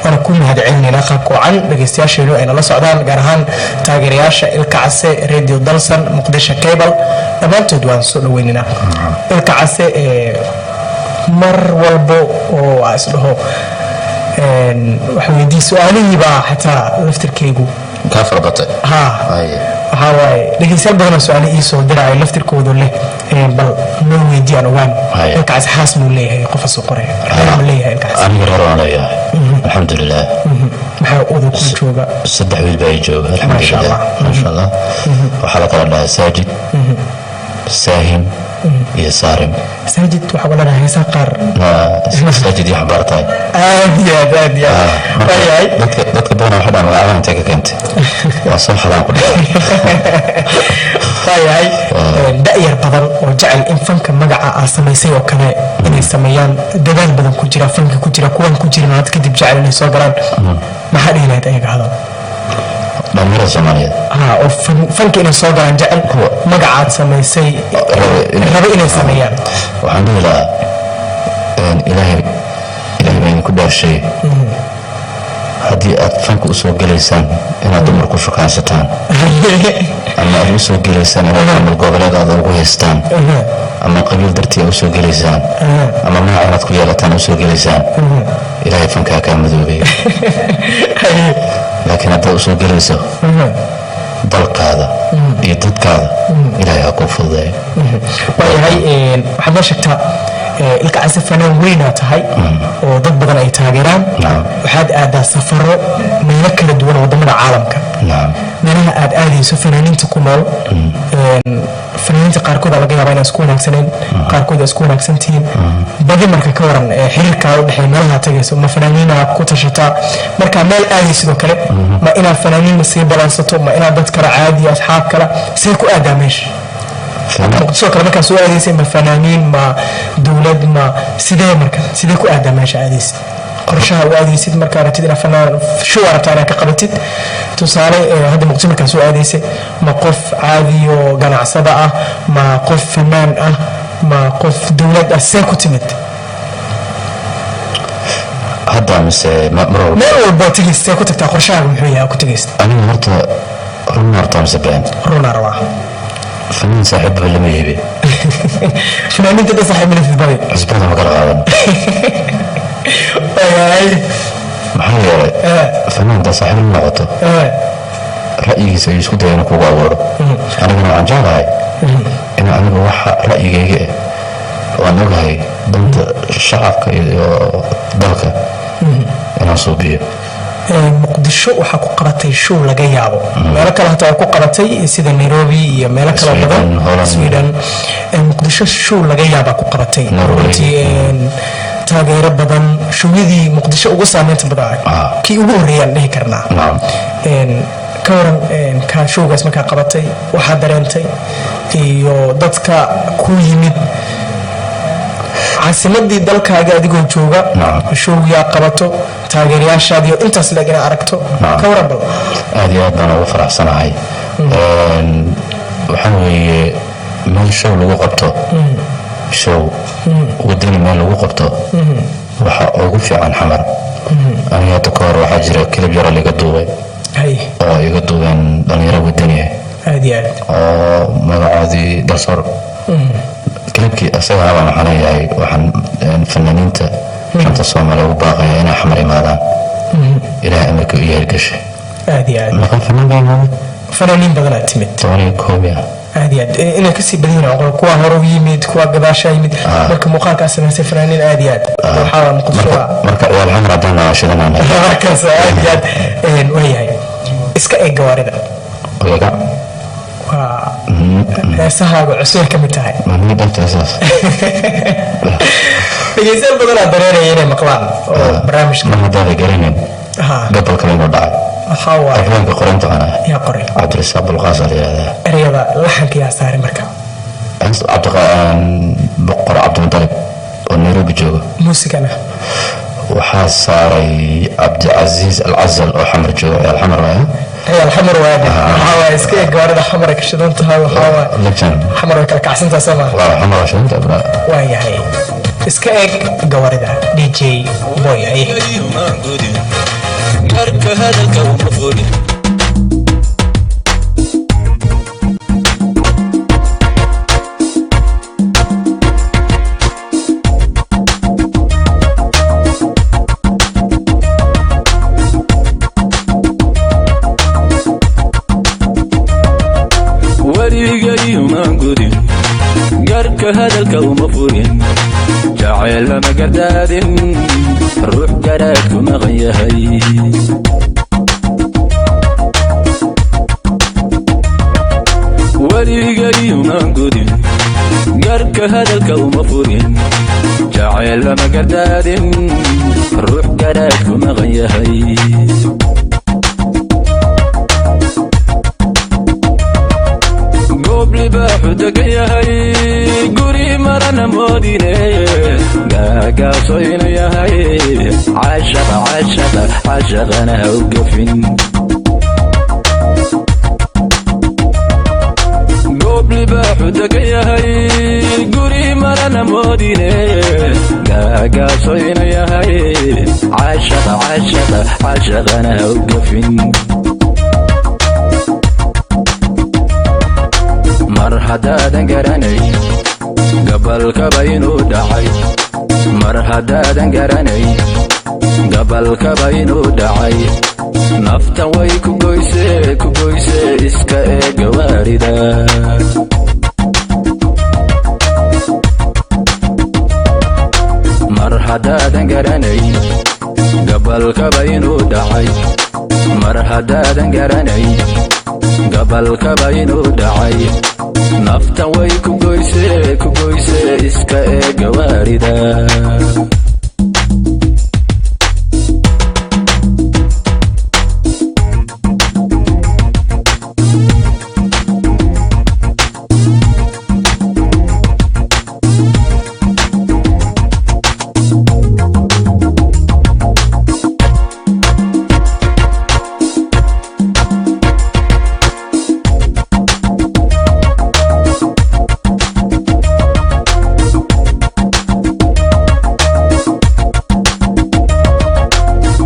Waana ku mahadcelinaynaa qaabka wacan dhegeystayaasheenu ay nala socdaan, gaar ahaan taageerayaasha Ilka Case, Radio Dalsan, Muqdisho Cable, dhammaantood waan soo dhaweynaynaa. Ilka Case, mar walbo oo aa isdhaho waxa weydii, su-aalihiibaa xataa laftirkeygu kaa farabatay. Ha. Aye. Waxaa waaye, dhegeystayaal badanoo su-aale ii soo diraayo laftirkoodu leh, bal noo weydii aan ogaan. Haye. Ilka Case xaas muu leeyahay? Qofa soo qoray, reer ma leeyahay Ilka Case? Aniga reer waan leeyahay. Alxamdulilah. Maxaa uda ku jooga? 3 wiil baa ii jooga, alxamdulilah, maasha Allah. Waxaa la kala dhahaa Saajid, Saahim iyo Saarim. Saajid waxaa walanaha heesaha qaar. Saajid iyo xambaar tahay. Aad iyo aad, aad iyo aad. Waayahay. Dadka badanaa waxay dhahaan, magacadan intee ka keentay? Waa soo xadaan ku dhahay. Waayahay, da'yar badan oo jecel in fanka magaca aa samaysay oo kale inay sameeyaan, dadaal badan ku jira, fanka ku jira, kuwan ku jirin had kadib jecel inay soo galaan, maxaa dhihi lahayd ayaga hadal? Dhalinyarada Soomaaliyeed? Ha, oo fanka inay soo galaan jecel, magacaad samaysay raba inay sameeyaan. Waxaan dhihi lahaa, Ilaahay, Ilaahay baa idinku dhaarshay, haddii aad fanka usoo gelaysaan inaad dumar ku shukaansataan, ama aad usoo gelaysaan inaad maamul goboleed aad ugu haystaan, ama qabiil dartii aad usoo gelaysaan, ama magac inaad ku yeelataan usoo gelaysaan, Ilaahay fankaa kaa madoobay. Laakiin haddaad usoo gelayso dalkaada iyo dadkaada, Ilaahay ha kuu fududeeyo. Waayahay, waxaad noo sheegtaa, Ilka Case, fanaan weynaa tahay oo dad badan ay taageeraan. Waxaad aadaa safaro meelo kala duwan oo wadamada caalamka. Meelaha aad aadayso fanaaniinta ku nool, fanaaniinta qaarkood laga yaaba inaa isku wanaagsaneen, qaarkood aa isku wanaagsan tihiin badi. Marka ka waran xiriirkaa u dhexeeya meelaha tagayso? Ma fanaaniina ku tashataa marka meel aaday sidoo kale? Ma inaad fanaaniinna sii balansato, ma inaad dad kale caadi, asxaab kale, see ku aadaa meesha? Muqdisho kale markaa soo aadaysay, ma fanaaniin, ma dowlad, ma sidee? Marka sidee ku aadaa meesha aadaysid, qorshaha u aadaysid markaa rabtid inaad fanaan show rabtaa inaad ka qabatid? Tusaale, hadda Muqdisho markaa soo aadaysay, ma qof caadi oo ganacsada ah, ma qof fanaan ah, ma qof dowlad ah, see ku timid? Hadda mise mar walba? Meel walboo tegaysid, see ku tagtaa? Qorshahaaga muxuu yahay ku tegaysid? Aniga horta run horta mise been? Runaa rabaa. Fanaan saaxiibba lama yibi. Fanaaniinta dhan saaxiib malafid badi? Cusbada ma kala qaadan. Waayahay. Maxaa yeelay, fanaanta saaxiib la noqoto, ra'yigiisa ayuu isku daya inuu kugu abuuro. Aniguna waxaan jeclahay in anigu waxa ra'yigayga ah waan ogahay, danta shacabka iyo dalka inaan suubiyo. Muqdisho waxaa ku qabatay show laga yaabo, meelo kale hataa waa ku qabatay sida Nairobi iyo meelo kale Sweden, badan. Holland. Sweden. Muqdisho show laga yaabaa ku qabatay. Norway. Runtii, taageero badan, showyadii Muqdisho ugu saameynta badan, kii ugu horreeyaan dhihi karnaa. Ka waran, ka showgaas markaa qabatay, waxaa dareentay iyo dadka ku yimid caasimadii dalkaaga adigoo jooga, showgaa qabato, taageerayaashaadii oo intaas leeg inaad aragto, ka waran bal? Aad iyo aad baan ugu faraxsanahay. Waxaa weeye, meel show lagu qabto, show wadani meel lagu qabto, waxa ugu fiican Xamar. Aniga hadda ka hor waxaa jira clip yara liga duubay oo iga duubeen dhalinyaro wadani ah Aad iyo aad. oo magacoodii Dalsoor. Clipkii asaga baan waxaan leeyahay, waxaan fanaaniinta shanta Soomaaliya ugu baaqaya inay Xamar imaadaan. Ilaah amarkii u yeergashay. Aad iyo aad. Meeqa fanaan baa imaaday? Fanaaniin badanaa timid. 11 ya. Aad iyo aad. Inay kasii badan yihiin aqoon, kuwa hore u yimid, kuwa gadaasha yimid. Marka muuqaalkaa samaysay fanaaniin aad iyo aad waxaa Muqdisho Marka ciyaal Xamar haddaan shidanaan. Markaas aad iyo aad. Waayahay, iska eeg gawaarida. Oyaga. Waa heesahaaga cusub ka mid tahay. Mamii dhantaa saas. Dhegeystayaal badanaa dareenaya inay maqlaan oo barnaamijka. Mar haddaada garanayn gobol kale inuu dhacay. Waxaa waaye Afgaanka qorinta ana. Yaa qoray? Cabdirasaaq Bulqaas la yidhahdaa. Ereyada laxanka yaa saaray marka? Boqor Cabdimudalib oo Nairobi jooga. Muusigana? Waxaa saaray Cabdicasiis Alcazal oo Xamar jooga, ciyaal Xamar waaya. Ciyaal Xamar waaye. Waxaa waaye iska eeg gawaarida, Xamar ay ka shidan tahay. Waxaa waaye Legend. Xamar way kala kacsantahay, soo maa? Waa Xamar waa shidanta bra. Waayahay, iska eeg gawaarida, DJ Boy, haye. Marka hadalka uma furin. Weligayumaan gudin, garka hadalka uma furin, jacayl lama gardaadin. Ruux garaadku maqan yahay. Weligayumaan gudin, garka hadalka uma furin, jacayl lama gardaadin, ruux garaadku maqan yahay. Goob libaaxu degan yahay, guri marana moodine, gaagaaso inuu yahay, cashaqa cashaqa cashaqana ha u gafin. Goob libaaxu degan yahay, guri marana moodine, gaagaaso inuu yahay, cashaqa cashaqa cashaqana ha u gafin. Mar haddaadan garanay gabalkaba inuu dhacay, mar haddaadan garanay gabalkaba inuu dhacay, naftan way ku goyse ku goyse, iska eega waarida. Mar haddaadan garanay gabalkaba inuu dhacay, mar haddaadan garanay gabalkaba inuu dhacay, naftan way ku goyse ku goyse, iska eega waarida.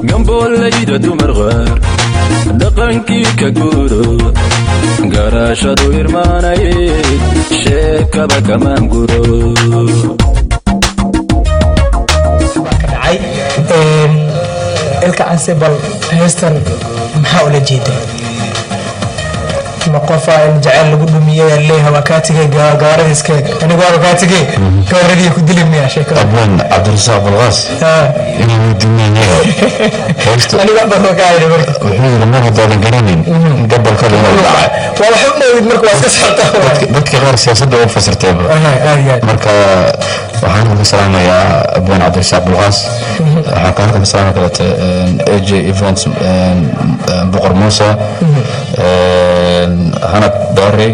Gamboollayda dumar qaar dhaqankii ka guuro, garaashadu irmaanay, sheekaba kamaan guro. Baa ka dhacay Ilka Case. Bal heestan maxaa ula jeeday? Ma qofaa in jaceyl lagu dhumiyey leeyahay, waa kaa tegay gawaarida iskeeg, anigu waaba kaa tegay, gawaaradii ku dili miya sheekada? Abwaan Cabdirasaaq Bulqaas inuu weydiinaya heesta. Anigu wax badan kaa yidhi marka. Wuxuu yidhi mar haddaadan garanayn gabalkaba inuu dhacay. Waa wax u dhowid marka waa iska socotaa. Dadka qaar siyaasadda u fasirtayba. Aad iyo aad. Marka waxaan uga salaamayaa abwaan Cabdirasaaq Bulqaas. Waxaan ka halkan ka salaami kalete AJ Events, Boqor Muuse, Hanad Baari.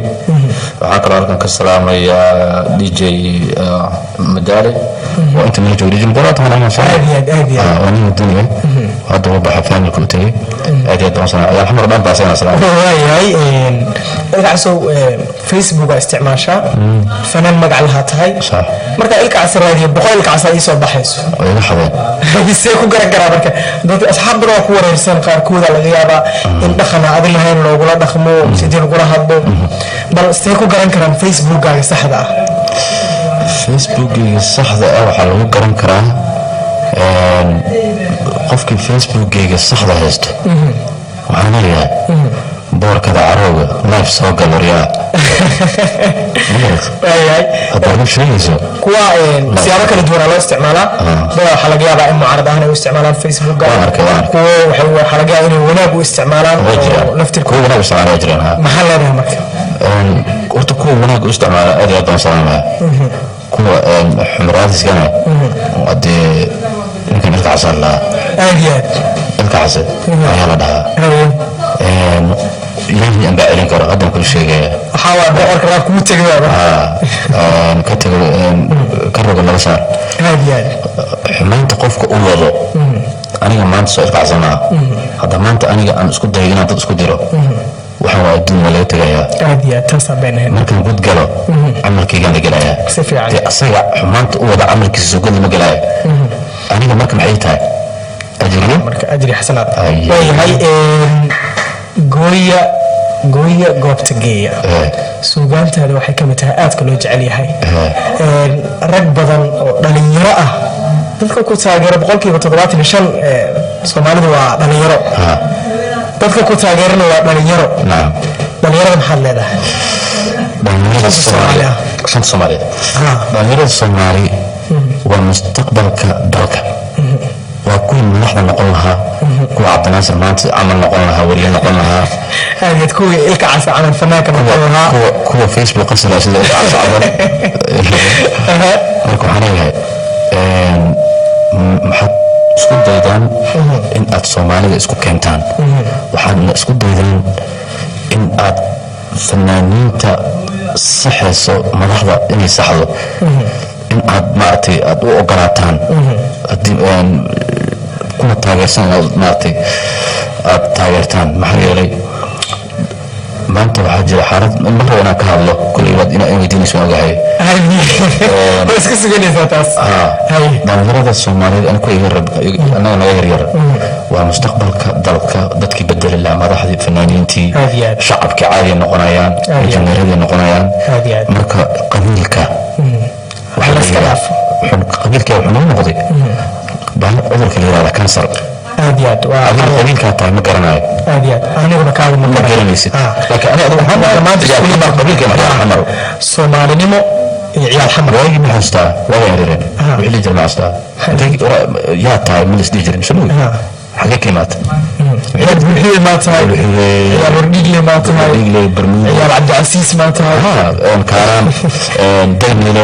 Waxaan kaloo halkan ka salaamayaa DJ Madaale oo inta mala joogo. DJ Madaale waa taqaanaa? Aad iyo aad, aad iyo aad. Waa nin wadaniga hadda u baxa, familka u tegey. Aad iyo aad baan u salaamaya. Alxamar dhan baa asagana salaamaya. Waayahay Ilka Casow, Facebook aa isticmaashaa, fanaan magac lahaa tahay. Sax. Marka Ilka Case raadiyo, 100 Ilka Casa ii soo baxayso. Oo iga xadeen. See ku garan karaa marka? Dadka asxaab badan waa ku wareersan, qaarkooda laga yaabaa in dhaqan aan adi lahayn loogula dhaqmo, sidii lagula hadlo. Bal see ku garan karaan Facebookkaaga saxda ah? Facebookgayga saxda ah waxaa lagu garan karaa, qofkii Facebookgayga saxda haysto waxaan leeyahay boorkada carowga live soo gal waryaa. Waayahay. Haddaad u sheegayso. Kuwa siyaabo kala duwanaa loo isticmaalaa. Badan waxaa laga yaabaa in mucaarad ahaan ay u isticmaalaan Facebooka. Waan arkay, waan arkay. Kuwo waxaa laga yaabaa inay wanaag u isticmaalaan Waa oo jiraan laftirkooda. Kuwa wanaag u isticmaala waa jiraan, ha. Maxaa leedahay marka? Horta kuwa wanaag u isticmaala aad iyo aad baan u salaamaya. Kuwa xumraadiskana dee ninkan Ilka Casa la Aad iyo aad. Ilka Case ayaa la dhahaa. Ilaahay aan baa celin karo, haddaan kula sheegaya. Waxaa waa boqorka raab kugu tegay waaba. Ka tago ka roga laga saar. Aad iyo aad. Xumaanta qofka u wado, aniga maanta soo Ilka Casa maaha. Hadda maanta aniga aan isku dayo inaan dad isku diro, waxaan waa adduun, waa laga tegayaa. Aad iyo aad, taasaa been ahayn. Markaan gud galo camalkaygaan la gelayaa. Si fiican. Dee asaga xumaanta u wada camalkiisa soo gud lama gelaayo. Aniga marka maxay tahay ajriyo? Marka ajri xasanaad. Ay. Waayahay, gooya gooya goobta geeya. Suugaantaada waxay ka mid tahay aadka loo jecel yahay. Rag badan oo dhalinyaro ah, dadka ku taageera 75% Soomaalidu waa dhalinyaro. Dadka ku taageerana waa dhalinyaro. Dhalinyarada maxaad leedahay? Dhalinyarada Shanta Soomaali Soomaali ah. Shanta Soomaaliya. Dhalinyarada Soomaali waa mustaqbalka dalka, waa Kuwii madaxda noqon lahaa, kuwa Cabdinaasir maanta camal noqon lahaa, wariye noqon lahaa. Aad kuwii Ilka Casa camal fanaanka noqon lahaa. Kuwa Facebook qasila sida Ilka Casa camal. Marka waxaan leeyahay, maxaad isku daydaan in aad Soomaalida isku keentaan, waxaadna isku daydaan in aad fanaaniinta saxayso, madaxda inay saxdo, in aad maaragtay aad u ogolaataan, haddii kuna taageersan aad maaragtay aad taageertaan. Maxaa yeelay maanta waxaa jira xaalad ma rabo inaan ka hadlo. Kuley waad inaa weydiinayso waan ogahay. Waa iska suganaysaa taas. Dhalinyarada Soomaaliyeed, aniga iga rab, annaga naga yaryar, waa mustaqbalka dalka, dadkii bedeli lahaa madaxdii, fanaaniintii, Aad iyo aad. shacabkii caadiya noqonayaan, Aad iyo aad. injineeradii noqonayaan. Aad iyo aad. Marka qabiilka Wax la iska dhaafo. Qabiilka wuxuu noo noqday bahal cudurka la yihahda kansar. Aad iyo aad waa. Adiga qabiilkaa tahay ma garanayo. Aad iyo aad, aniguna kaaga ma Ma garanaysid, laakiin aniga adiga waxaan Maanta ciyaal Xamar, qabiilkeena ciyaal Xamar. Soomaalinimo iyo ciyaal Xamar. Waagii ma xasuustaa waagaa yaryareen wixii la jira? Ma xasuustaa yaa tahay? Ma lis dhihi jirin mise nugi? Xagee ka imaata? Ciyaal Buuxiye maa tahay? Ciyaal Wardhigle maa tahay? Dhigle, Barmuud. Ciyaal Cabdicasiis maa tahay? Ha, Kaaraan, Daymile.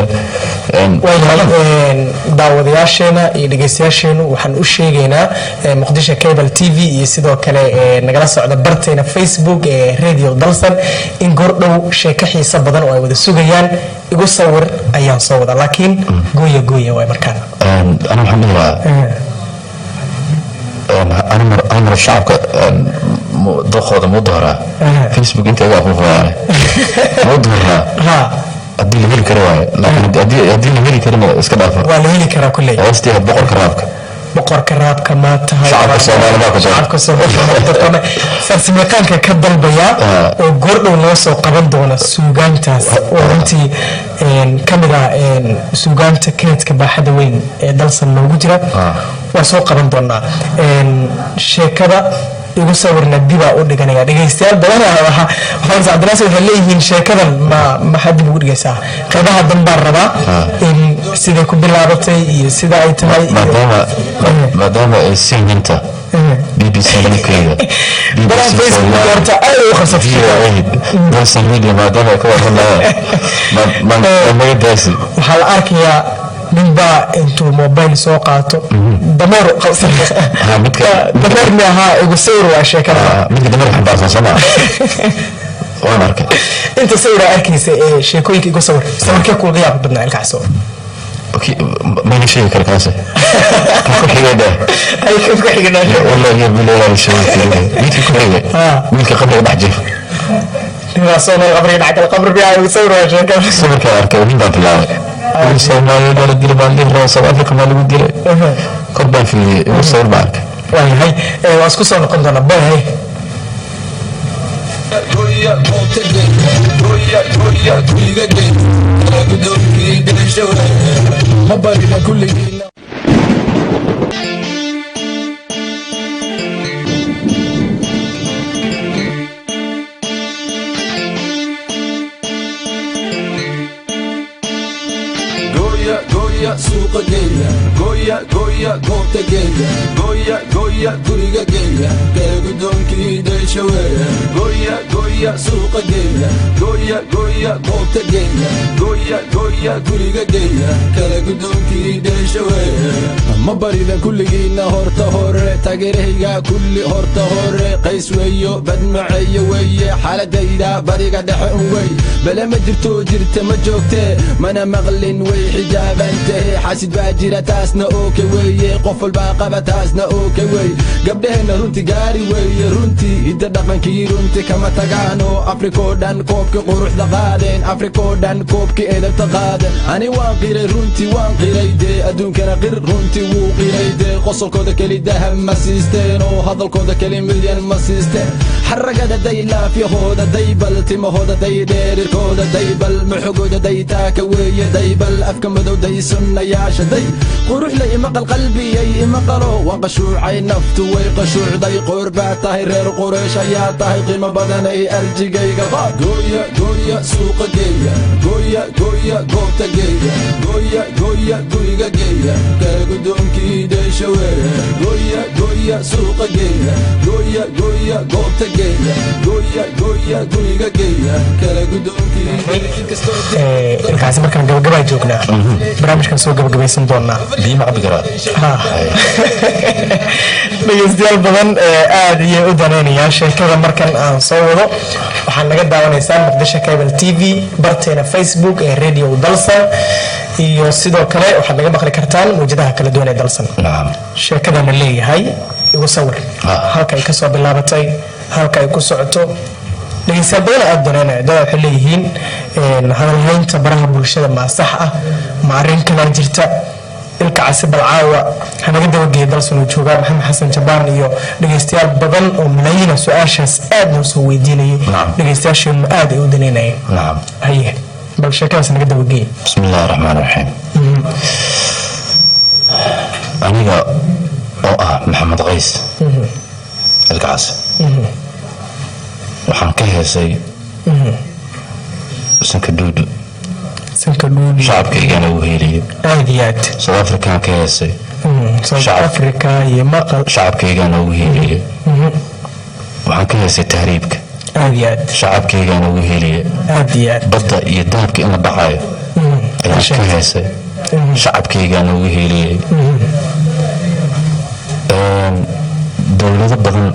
Waayahay, daawadayaasheena iyo dhegeystayaasheenu waxaan u sheegaynaa Muqdisho Cable TV iyo sidoo kale nagala socda barteena Facebook ee Radio Dalsan in goordhow sheeko xiiso badan oo ay wada sugayaan, Igu Sawir, ayaan soo wada, laakiin gooya gooya waay markaan. Ana waxaan dhihi lahaa, ana mar shacabka doqooda muu dooraa Facebook inta iga afuufayaane muu dooraa? Ha. Haddii la heli karo waaye, laakiin haddii la heli karina iska dhaafa. Waa la heli karaa kulley. Heestii boqorka raabka. Boqorka raabka maa tahay? Shacabka Soomaali baa ku doora. Shacabka Soomaali farsamayaqaanka ka dalbaya oo goordhow noo soo qaban doona suugaantaas oo runtii ka mid ah suugaanta kaydka baaxadda weyn ee Dalsan noogu jira. Waa soo qaban doonaa. Sheekada Igu Sawirna dibaa u dhiganaya. Dhegeystayaal badan waxaan Cabdinaasir waxay leeyihiin, sheekadan ma maxaa dib ugu dhigaysaa? Qeybaha danbaan rabaa in siday ku bilaabatay iyo sida ay tahay Maadaama ay siinta BBC UK-da, Baraha Facebook horta aad u qabsatay. VOA, Dalsan Media, maadaama ay ka warranayaan naga daasi. Waxaa la arkayaa ninbaa intuu mobile soo qaato dameer qabsan. Dameer mi ahaa? Igu Sawir waa sheekada. Midka dameer xambaarsan soo maa? Waan arkay. Inta sawiraa arkaysa ee sheekooyinka Igu Sawir, sawirkee kuuga yaab badnaa, Ilkacso? Mayna sheegi kara kaase, kan ku xigay dheh. Ay, kan ku xigay. Wallahi bilahi sheegi kara midka ku xigay, wiilka qabriga dhex jira. Ninkaasoo nool qabriga dhex gala, qabri biyaa. Igu Sawir waa sheekada. Sawirkaa arkay nin baan bilaabay, wiil Soomaaliyeed baa la dilay baan dhihi rabaa, South Africa baa lagu dilay. Kor baan fiiriyey, Igu Sawir baan arkay. Waayahay, waa isku soo noqon doonaa boy. Goya goobta geeya, goya goya guriga geeya, gudoonkii dhigasho ma barina kulligiina. Goya goya suuqa geeya, goya goya goobta geeya, goya goya guriga geeya, kala gudoonkii daysha weeye. Goya goya suuqa geeya, goya goya goobta geeya, goya goya guriga geeya, kala gudoonkii daysha weeye. Ma barida kulligiina horta hore taageerahayga kulli horta hore qays weeyo, badmaceeyo weeye, xaaladayda bariga dhexe un wey, bale ma jirto, jirta ma joogte, mana maqlin, way xijaabantahe. Xasid baa jira, taasna ooke weeye, qof walbaa qaba, taasna ooke wey. Gabdhaheenna runti gaari weeye, runtii hidda dhaqankii runti kama tagaano. Afrikoo dhan koobkii quruxda qaadeen, Afrikoo dhan koobkii edabta qaadeen. Ani waan qiray, runtii waan qiray dee, adduunkana qir, runtii wuu qiray dee. Qosolkooda keli dahab ma siisteen oo hadalkooda keli milyan ma siisteen. Xaragada day, laafyahooda day, bal timahooda day, dheerirkooda day, bal muxugooda day, taaka weeye day, bal afka madow day, sunnayaasha day, quruxla imaqal, qalbiyay imaqalo, waan qashuucay, naftu way qashuucday. Qoor baa tahay reer Quraysh. Geesh ayaa tahay qiimo badan ay arjigayga. Gooya gooya suuqa geeya, gooya gooya goobta geeya, gooya gooya guriga geeya, kala gudoonkii dheesha weeye. Gooya gooya suuqa geeya, gooya gooya goobta geeya, gooya gooya guriga geeya, kala gudoonkii. Ilkaasi markaan gabagabaa joognaa, barnaamijkan soo gabagabaysan doonaa. Biyo ma cabi karaa? Dhegeystayaal badan aad ayay u daneynayaan sheekada markan aan soo wado. Waxaad naga daawanaysaan Muqdisho Cable TV, barteena Facebook ee Radio Dalsan, iyo sidoo kale waxaad naga maqli kartaan mawjadaha kala duwan ee Dalsan. Sheekadana leeyahay igu sawir halka ay kasoo bilaabatay, halka ay ku socoto. Dhegeystayaal badan aad daneynaya dada waxay leeyihiin hadalhaynta baraha bulshada ma sax ah, ma arrin kalaa jirta? Ilka Casi balcaawa hanaga dabageeya. Dalsan uu joogaa Maxamed Xasan Jabaan iyo dhegeystayaal badan oo malaayiina su-aashaas aad noo soo weydiinayay. Dhegeystayaasheenu aad ay u daneynayeen. Haye, bal sheekadaas naga dabageeya. Bismi illaahi raxmaan raxiim. Aniga oo ah Maxamed Qays Ilka Casi, waxaan ka heesay Sanka Duudu. Sanka Dhuudi. Shacabkaygana uu heeliyey. Aad iyo aad. South African ka heesay. South Africa iyo maqal. Shacabkaygana uu heeliyey. Waxaan ka heesay tahriibka. Aad iyo aad. Shacabkaygana uu heeliyey. Aad iyo aad. Badda iyo dahabka in la dhacayo ayaan ka heesay. Shacabkaygana ugu heeliyey. Dowlado badan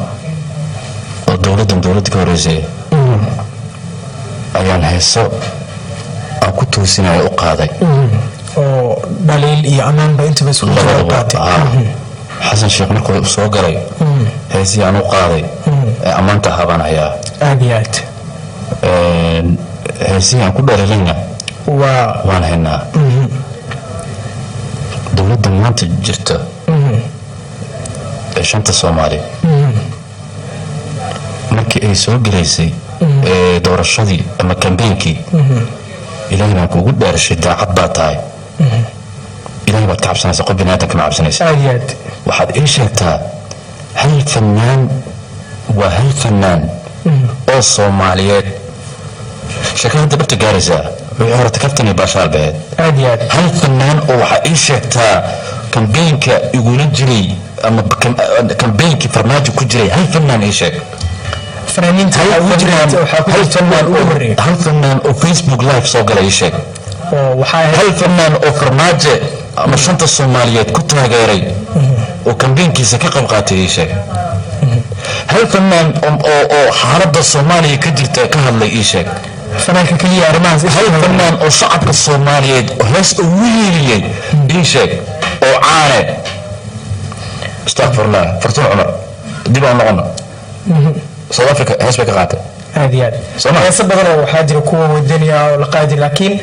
oo dowladdan dowladda ka horeysay ayaan heeso aan ku toosinaya u qaaday. Oo dhaliil iyo ammaanba intaba isku jira u qaatay. Xasan Sheekh markuu soo galay, heesihii aan u qaaday ee ammaanta ahaa baan hayaa. Aad iyo aad. Heesihii aan ku dhaliilayna waa waan haynaa. Dowladda maanta jirta ee shanta Soomaali, markii ay soo gelaysay ee doorashadii ama kambeynkii, Ilaahay baan kuugu dhaarshay, daacad baa tahay, Ilaahay baad ka cabsanaysa, qof biniaadan kama cabsanaysa. Aad iyo aad. Waxaad ii sheegtaa hal fanaan, waa hal fanaan oo Soomaaliyeed. Sheekada hadda dhabta gaaraysaa, wixii horeta kaftan iyo baashaal baheed. Aad iyo aad. Hal fanaan oo waxaa ii sheegtaa kambeenka igula jiray ama kambeenkii Farmaajo ku jiray, hal fanaan ii sheeg. Fanaaniinta waxaa ugu jirta, waxaa ku jirta fanaan ugu horeeya. Hal fanaan oo Facebook live soo galay ii sheeg. Oo waxaa ahayd Hal fanaan oo Farmaajo ama shanta Soomaaliyeed ku taageeray oo kambeenkiisa ka qayb qaatay ii sheeg. Hal fanaan oo xaaladda Soomaaliya ka jirta ka hadlay ii sheeg. Fanaanka keliya arrimahaas. Hal fanaan oo shacabka Soomaaliyeed hees ugu hiiliyey ii sheeg oo caane. Astaqfirullah, Fartuun Cumar dib aan noqono, South Africa hees bay ka qaatay. Aad iyo aad. Soo ma? Heese badan oo waxaa jira kuwa wadani ah oo la qaadi, laakiin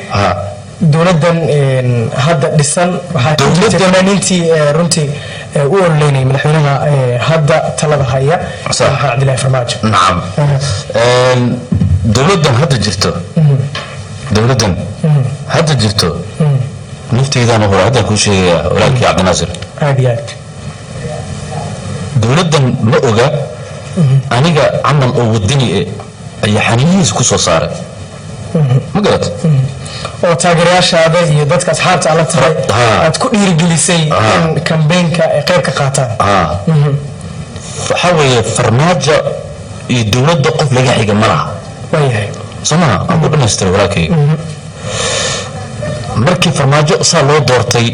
dowladdan hadda dhisan waxaa ka jirta fanaaniintii runtii u ololeynayay madaxweynaha hadda talada haya, Maxamed Cabdilaahi Farmaajo. Nacam. Dowladdan hadda jirto, dowladdan hadda jirto nafteydaan hore haddaan kuu sheegayaa, walaalkii Cabdinaasir. Aad iyo aad. Dowladdan ma oga aniga camal oo wadani eh ayaa xaniyihiisa ku soo saaray, ma garat? Oo taageerayaashaada iyo dadka asxaabta alla tahay aad ku dhiirigelisay in kambeynka ay qayb ka qaataan. Waxaa weeye Farmaajo iyo dowladda qof laga xiga ma laha. Waayahay. Soo maha? Aan ku dhamaystira, walaalkayga. Markii Farmaajo saa loo doortay,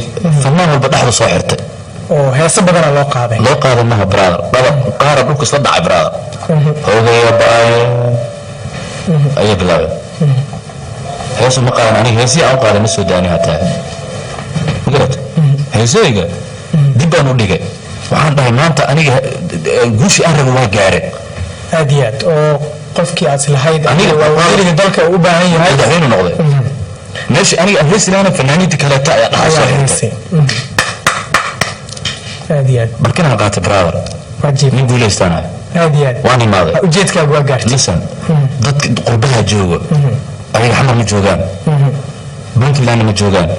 fanaan walba dhexda soo xirtay. Oo heese badana loo qaaday. Loo qaaday maha, brother, dhaba qaara dhulka isla dhacay, brother. Hogaya baayo ayay bilaabeen. Heesu ma qaadan, aniga heesihii aan u qaaday ma soo daani hataa, ma garat? Heesahayga dib baan u dhigay. Waxaan dhahay maanta aniga guushii aan rabo waa gaare. Aad iyo aad, oo qofkii aad islahayd Aniga waa wasiiriga dalka uu u baahan yahay. Madaxweyne noqday. Meesha aniga aan heesi lahana, fanaaniinta kaleeta ayaa dhaxa soo ayaa xirtay. Heesay aad iyo aad. Markinaan qaatay, brother, wajiib nin guuleystaanahay. Aad iyo aad. Waan imaaday. Ujeedkaagu waa gaartay. Listen, dadka qurbaha joogo ayaga Xamar ma joogaan, Puntland ma joogaan,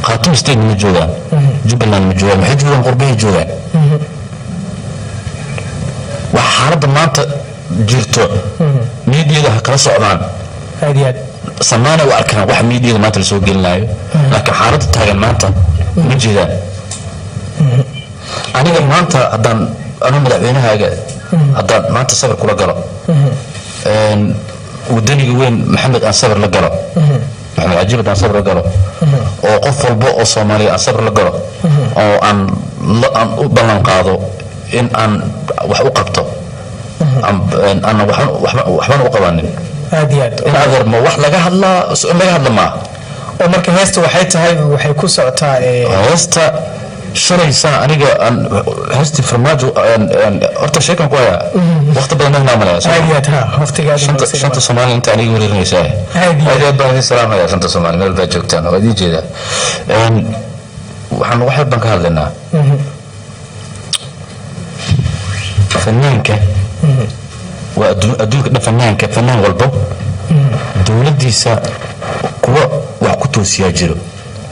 Khatum State ma joogaan, Jubbaland ma joogaan. Maxay joogaan? Qurbahay joogaan. Wax Xaaladda maanta jirto miidiyada ha kala socdaan. Aad iyo aad. Samaana u arkaan wax miidiyada maanta lasoo gelinayo, laakiin xaaladda taagan maanta ma jeedaan. Aniga maanta haddaan anu madaxweynahaaga haddaan maanta sabir kula galo, wadaniga weyn Maxamed aan sabir la galo, Maxamed Cajiib haddaan sabir la galo, oo qof walba oo Soomaaliya aan sabir la galo, oo aan u ballan qaado in aan wax u qabto, aanna waxbana u qabanin. Aad iyo aad. In adeer ma wax laga hadlaa, in laga hadla maaha. Oo marka heesta waxay tahay, waxay ku socotaa Heesta shalaysaa aniga aan heestii Farmaajo horta sheekan ku hayaa, waqti badan ma malaya. Aad iyo aad, ha, waqtigaada. Shanta Soomaali inta aniga wareerinaysaa. Aad iyo aad iyo aad baan idin salaamaya, shanta Soomaali meel baad joogtaan, waa idiin jeedaa. Waxaan wax yar baan ka hadlaynaa fanaanka. Waa adduunka dhan fanaanka, fanaan walbo dowladdiisa kuwa wax ku toosiyaa jiro.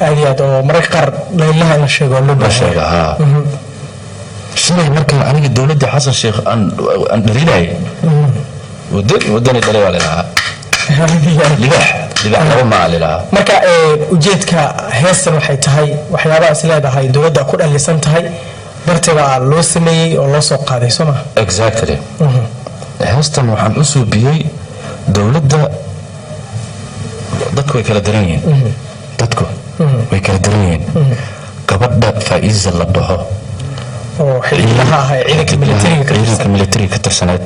Aad iyo aad, oo mararka qaar laylaha in la sheego loo la baahan. Sheega haa. Shalay markaan aniga dowladda Xasan Sheekh aan dhaliilayay, wadani wadani dhalay waa lilahaa. Aad iyo aad. Libaax libaax laba maa lilahaa. Marka ujeedka heestan waxay tahay waxyaabaha is leedahay dowladda ku dhalisan tahay darteeda loo sameeyey oo loo soo qaaday, soo ma? Exactly. Heestan waxaan u suubiyey dowladda. Dadku way kala daran yihiin, dadku way kala daran yihiin. Gabadha Faa'iisa la dhaho oo xildhibaha ah ee ciidanka militariga ka ciidanka tirsan militariga ka tirsaneed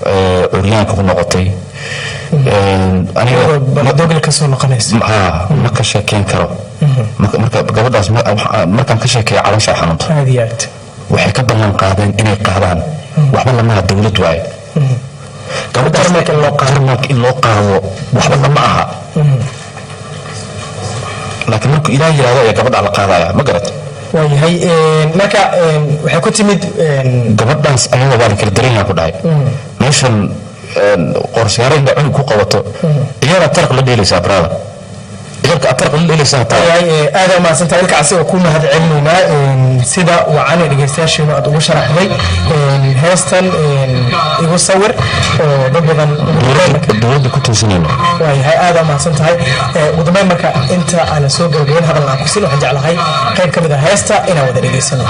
ee curyaanka ku noqotay, aniga iyadoo baladogil ka soo noqonaysa. Haa, ma ka sheekeyn karo. Marka gabadhaas markaan ka sheekeeyo caloosha xanuunta. Aad iyo aad. Waxay ka ballan qaadeen inay qaadaan, waxba lamaha dowlad waaye gabadhaas. Jarmalka in loo qaado. Jarmalka in loo qaado waxba lama aha, laakiin markuu Ilaah yiraahdo ayaa gabadha la qaadaya, ma garat? Waayahay. Marka waxay ku timid Gabadhaas ayada waa la kala daran yahay ku dhahay. Meeshan qorshayaaro inta cunug ku qabato iyadaa taraq la dheelaysaa, brother, ciyaalka aad taraq la dheelaysaa taa. Waayahay, aad aa mahadsantahay Ilka Casi, oo ku mahad celinaynaa sida wacan ee dhegeystayaasheenu aad ugu sharaxday heestan Igu Sawir oo dad badan dowladda ku toosinayno. Waayahay, aad aa mahadsan tahay. Ugu dambeyn marka inta aanan soo gabagabayn hadal aan kusin, waxaan jeclahay qayb ka mid ah heesta inaan wada dhegeysano.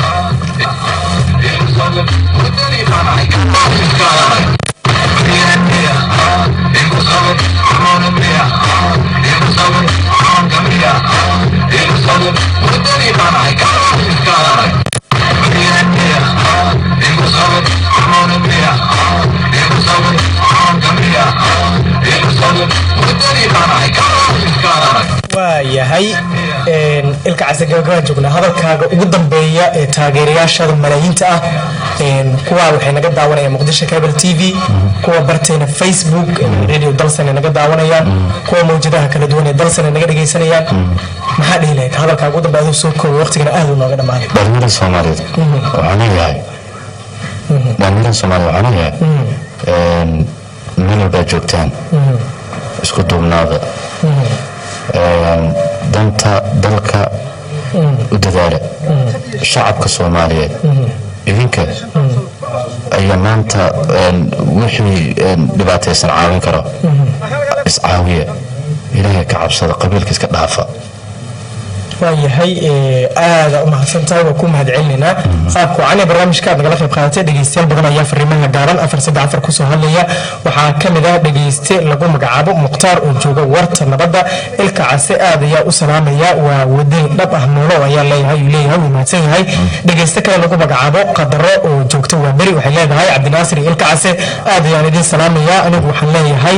Waayahay, Ilka Case, gabagabaan joognaa. Hadalkaaga ugu dambeeya ee taageerayaashaada malaayiinta ah, kuwa waxay naga daawanayaan Muqdisho Cable TV, kuwa barteena Facebook Radio Dalsan ay naga daawanayaan, kuwa mawjadaha kala duwan ee Dalsan ay naga dhegaysanayaan, maxaa dhihi lahayd hadalkaaga ugu dambeeya aduu soo koobo? Waqtigana aad uu nooga dhamaaday. Dhalinyarada Soomaaliyeed waxaan leeyahay, dhalinyarada Soomaaliyeed waxaan leeyahay, meel walbaad joogtaan isku duubnaada, danta dalka u dadaala. Shacabka Soomaaliyeed idinka ayaa maanta wixii dhibaataysan caawin karo. Iscaawiya, Ilaahay ka cabsada, qabiilka iska dhaafa. Waayahay, aada u mahadsan tahay, waa ku mahad celinaynaa qaabka wacan ee barnaamijka aad nagala qayb qaadatay. Dhegeystayaal badan ayaa fariimaha gaaban 434 kusoo hadlaya. Waxaa ka mid ah dhegeyste lagu magacaabo Mukhtaar oo jooga Warta Nabadda. Ilka Case aad ayaa u salaamaya, waa wadani dhab ah, noolo ayaa leeyahay, uu leeyahay, wuu mahadsan yahay. Dhegeyste kale lagu magacaabo Qadaro oo joogta Waa Beri waxay leedahay: Cabdinaasir iyo Ilka Case aad ayaan idin salaamaya. Anigu waxaan leeyahay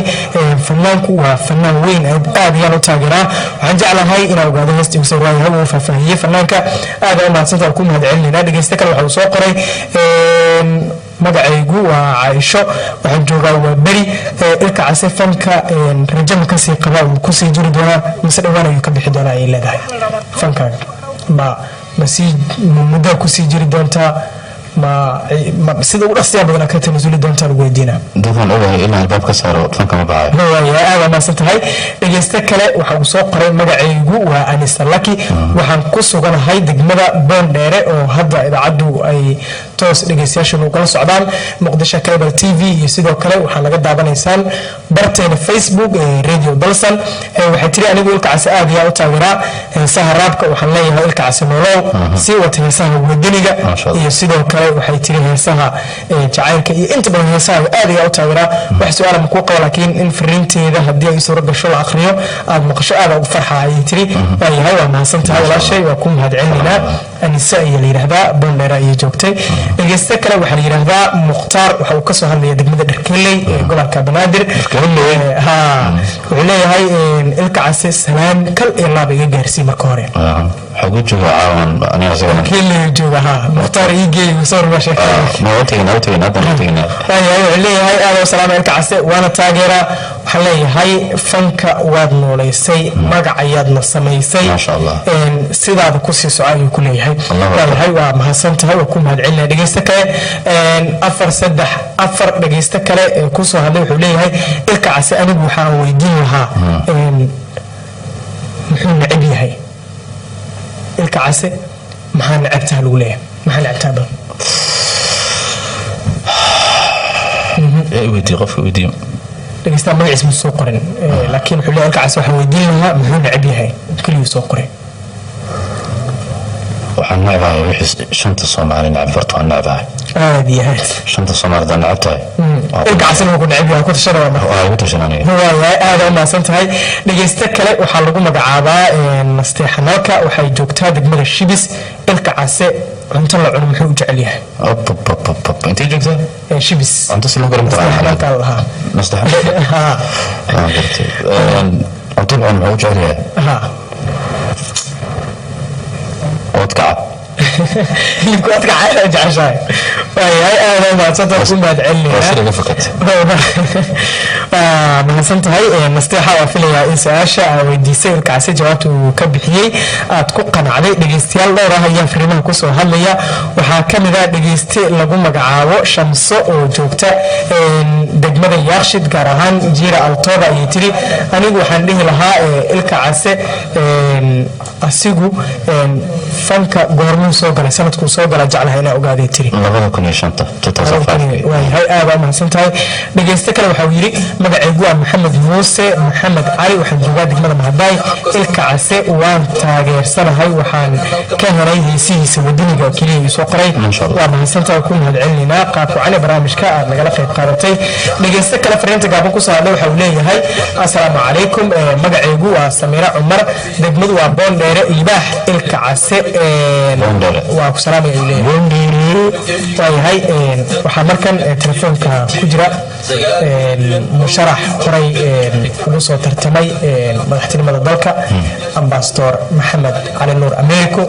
fanaanku waa fanaan weyn, aad ayaan u taageeraa. Waxaan jeclahay inaan ogaado heesta Igu Sawir. Waayahay, wuu faahfaahiyey fanaanka, aad ayaan mahadsantahay, ku mahad celinayna. Dhegeyste kale waxa uu soo qoray: magacaygu waa Caaisho, waxaan joogaa Waa Beri. Ilka Case fanka rajama kasii qabaa, uu kusii jiri doonaa mise dhowaan ayuu ka bixi doonaa ayay leedahay? Fankaaga ma sii muddaa kusii jiri doontaa, ma sida ugu dhaqsiyaa badan ka tanasuli doontaa lagu weydiinaa? Dadaan ogahay ilaa albaab ka saaro fanka ma baxayo. Waayahay, aad mahadsan tahay. Dhegeyste kale waxa uu soo qoray: magacaygu waa Anisa Laki, waxaan ku suganahay degmada Boondheere oo hadda idaacaddu ay Toos dhegeystayaasha ugala socdaan Muqdisho Cable TV, iyo sidoo kale waxaa naga daawanaysaan barteena Facebook ee Radio Dalsan. Waxay tiri: "Anigu Ilkacase aad ayaa u taageeraa heesaha rapka. Waxaan leeyahay Ilkacase nolow, sii wata heesaha wadaniga." Iyo sidoo kale waxay tiri heesaha jacaylka iyo inta badan heesaha aad ayaa u taageeraa. Wax su-aala ma kuu qabo, laakiin in fariinteeda haddii ay suuro gasho la akhriyo, aad maqasho, aad ugu farxa, ayay tiri. Waayahay, waa mahadsan tahay walaashay, waa ku mahadcelinaynaa. Anise ayaa la yidhaahdaa, Boondheera ayay joogtay. Dhegeyste kale waxaa la yidhaahdaa Mukhtaar, waxa uu kasoo hadlaya degmada Dharkeley ee gobolka Banaadir. Ha, wuxuu leeyahay: "Ilka Case salaan kal iyo laab iga gaarsii marka hore." Xaguu jooga caawan aniga isagana? Keley jooga. Ha, Mukhtaar ii geey soo ruma sheekada. Ma u tegina, u tegina, haddana u tegina. Waayahay, wuxuu leeyahay: "Aad u salaama Ilka Case, waana taageera. Waxaan leeyahay fanka waad nooleysay, magac ayaadna samaysay." Maasha Allah. "Sidaada kusii soco," ayuu ku leeyahay. Allahu akbar. Waayahay, waa mahadsan tahay, waa ku mahadcelinaya. Dhegeyste kale, 434, dhegeyste kale ee kusoo hadlay wuxuu leeyahay: "Ilka Case anigu waxaan weydiin lahaa, muxuu neceb yahay Ilka Case? Maxaa necebtaha lagu leeyahay? Maxaa necebtaha badan?" Yaa weydiiye? Qofka weydiiye. Dhegeystaha magaciis ma soo qorin, laakiin wuxuu leeyahay: "Ilka Case waxaan weydiin lahaa muxuu neceb yahay." Keliguu soo qoray. Waxaan necbahay wixii shanta Soomaali necab. Horta waan necbahay. Aad iyo aad. Shanta Soomaali hadaan necab tahay. Ilka Casena wuu ku neceb yahay, ku tashana waa marka. Waa igu tashan aniga. Waayahay, aada u mahadsan tahay. Dhegeyste kale waxaa lagu magacaabaa Nasteexanalka, waxay joogtaa degmada Shibis. Ilka Case cunto la cuno muxuu u jecel yahay? Op, intee joogtaa? Shibis. Cunto si loo garan. Nasteexanalka la lahaa. Nasteexan. Ha. Waan gartay. Cunto la cuno muxuu u jecel yahay? Ha. Oodkaca. Hilibka oodkaca aad jeceshahay. Waayahay, aada u mahadsantahay, ku mahad Waa celinayna. sida iga fakatay. Waa mahadsan tahay Nasteexa. Waa filayaa in su-aasha aa weydiisay Ilkacase jawaabta uu ka bixiyey aad ku qanacday. Dhegeystayaal dhowr ah ayaa fariimaha kusoo hadlaya. Waxaa ka mid ah dhegeyste lagu magacaabo Shamso oo joogta degmada Yaakshid, gaar ahaan Jiira Altooba. Ayay tiri: "Anigu waxaan dhihi lahaa Ilka Case asigu fanka goormuu soo galay? Sanadkuu soo gala jeclahay inaa ogaaday," tiri. 2005, 2005. Waayahay, aad baa mahadsan tahay. Dhegeyste kale waxa uu yidhi: "Magacaygu waa Maxamed Muuse Maxamed Cali, waxaan joogaa degmada Mahadaay. Ilka Case waan taageersanahay, waxaan ka helay heesihiisa wadaniga," keliya uu soo qoray. Masha Allah. Waa mahadsantahay, ku mahad celinaynaa qaabku cali barnaamijka aad nagala qayb qaadatay. Dhegeyste kale fariinta gaaban kusoo hadlay waxa uu leeyahay: "Asalaamu calaykum, magacaygu waa Samiira Cumar, degmadu waa Boondheere. Libaax Ilka Case." Boondheere. Waa ku salaamaya, ayuu leeyahay. Waayahay, waxaa markan telefoonka ku jira musharax horay ugu soo tartamay madaxtinimada dalka, Ambasador Maxamed Cali Nuur Americo,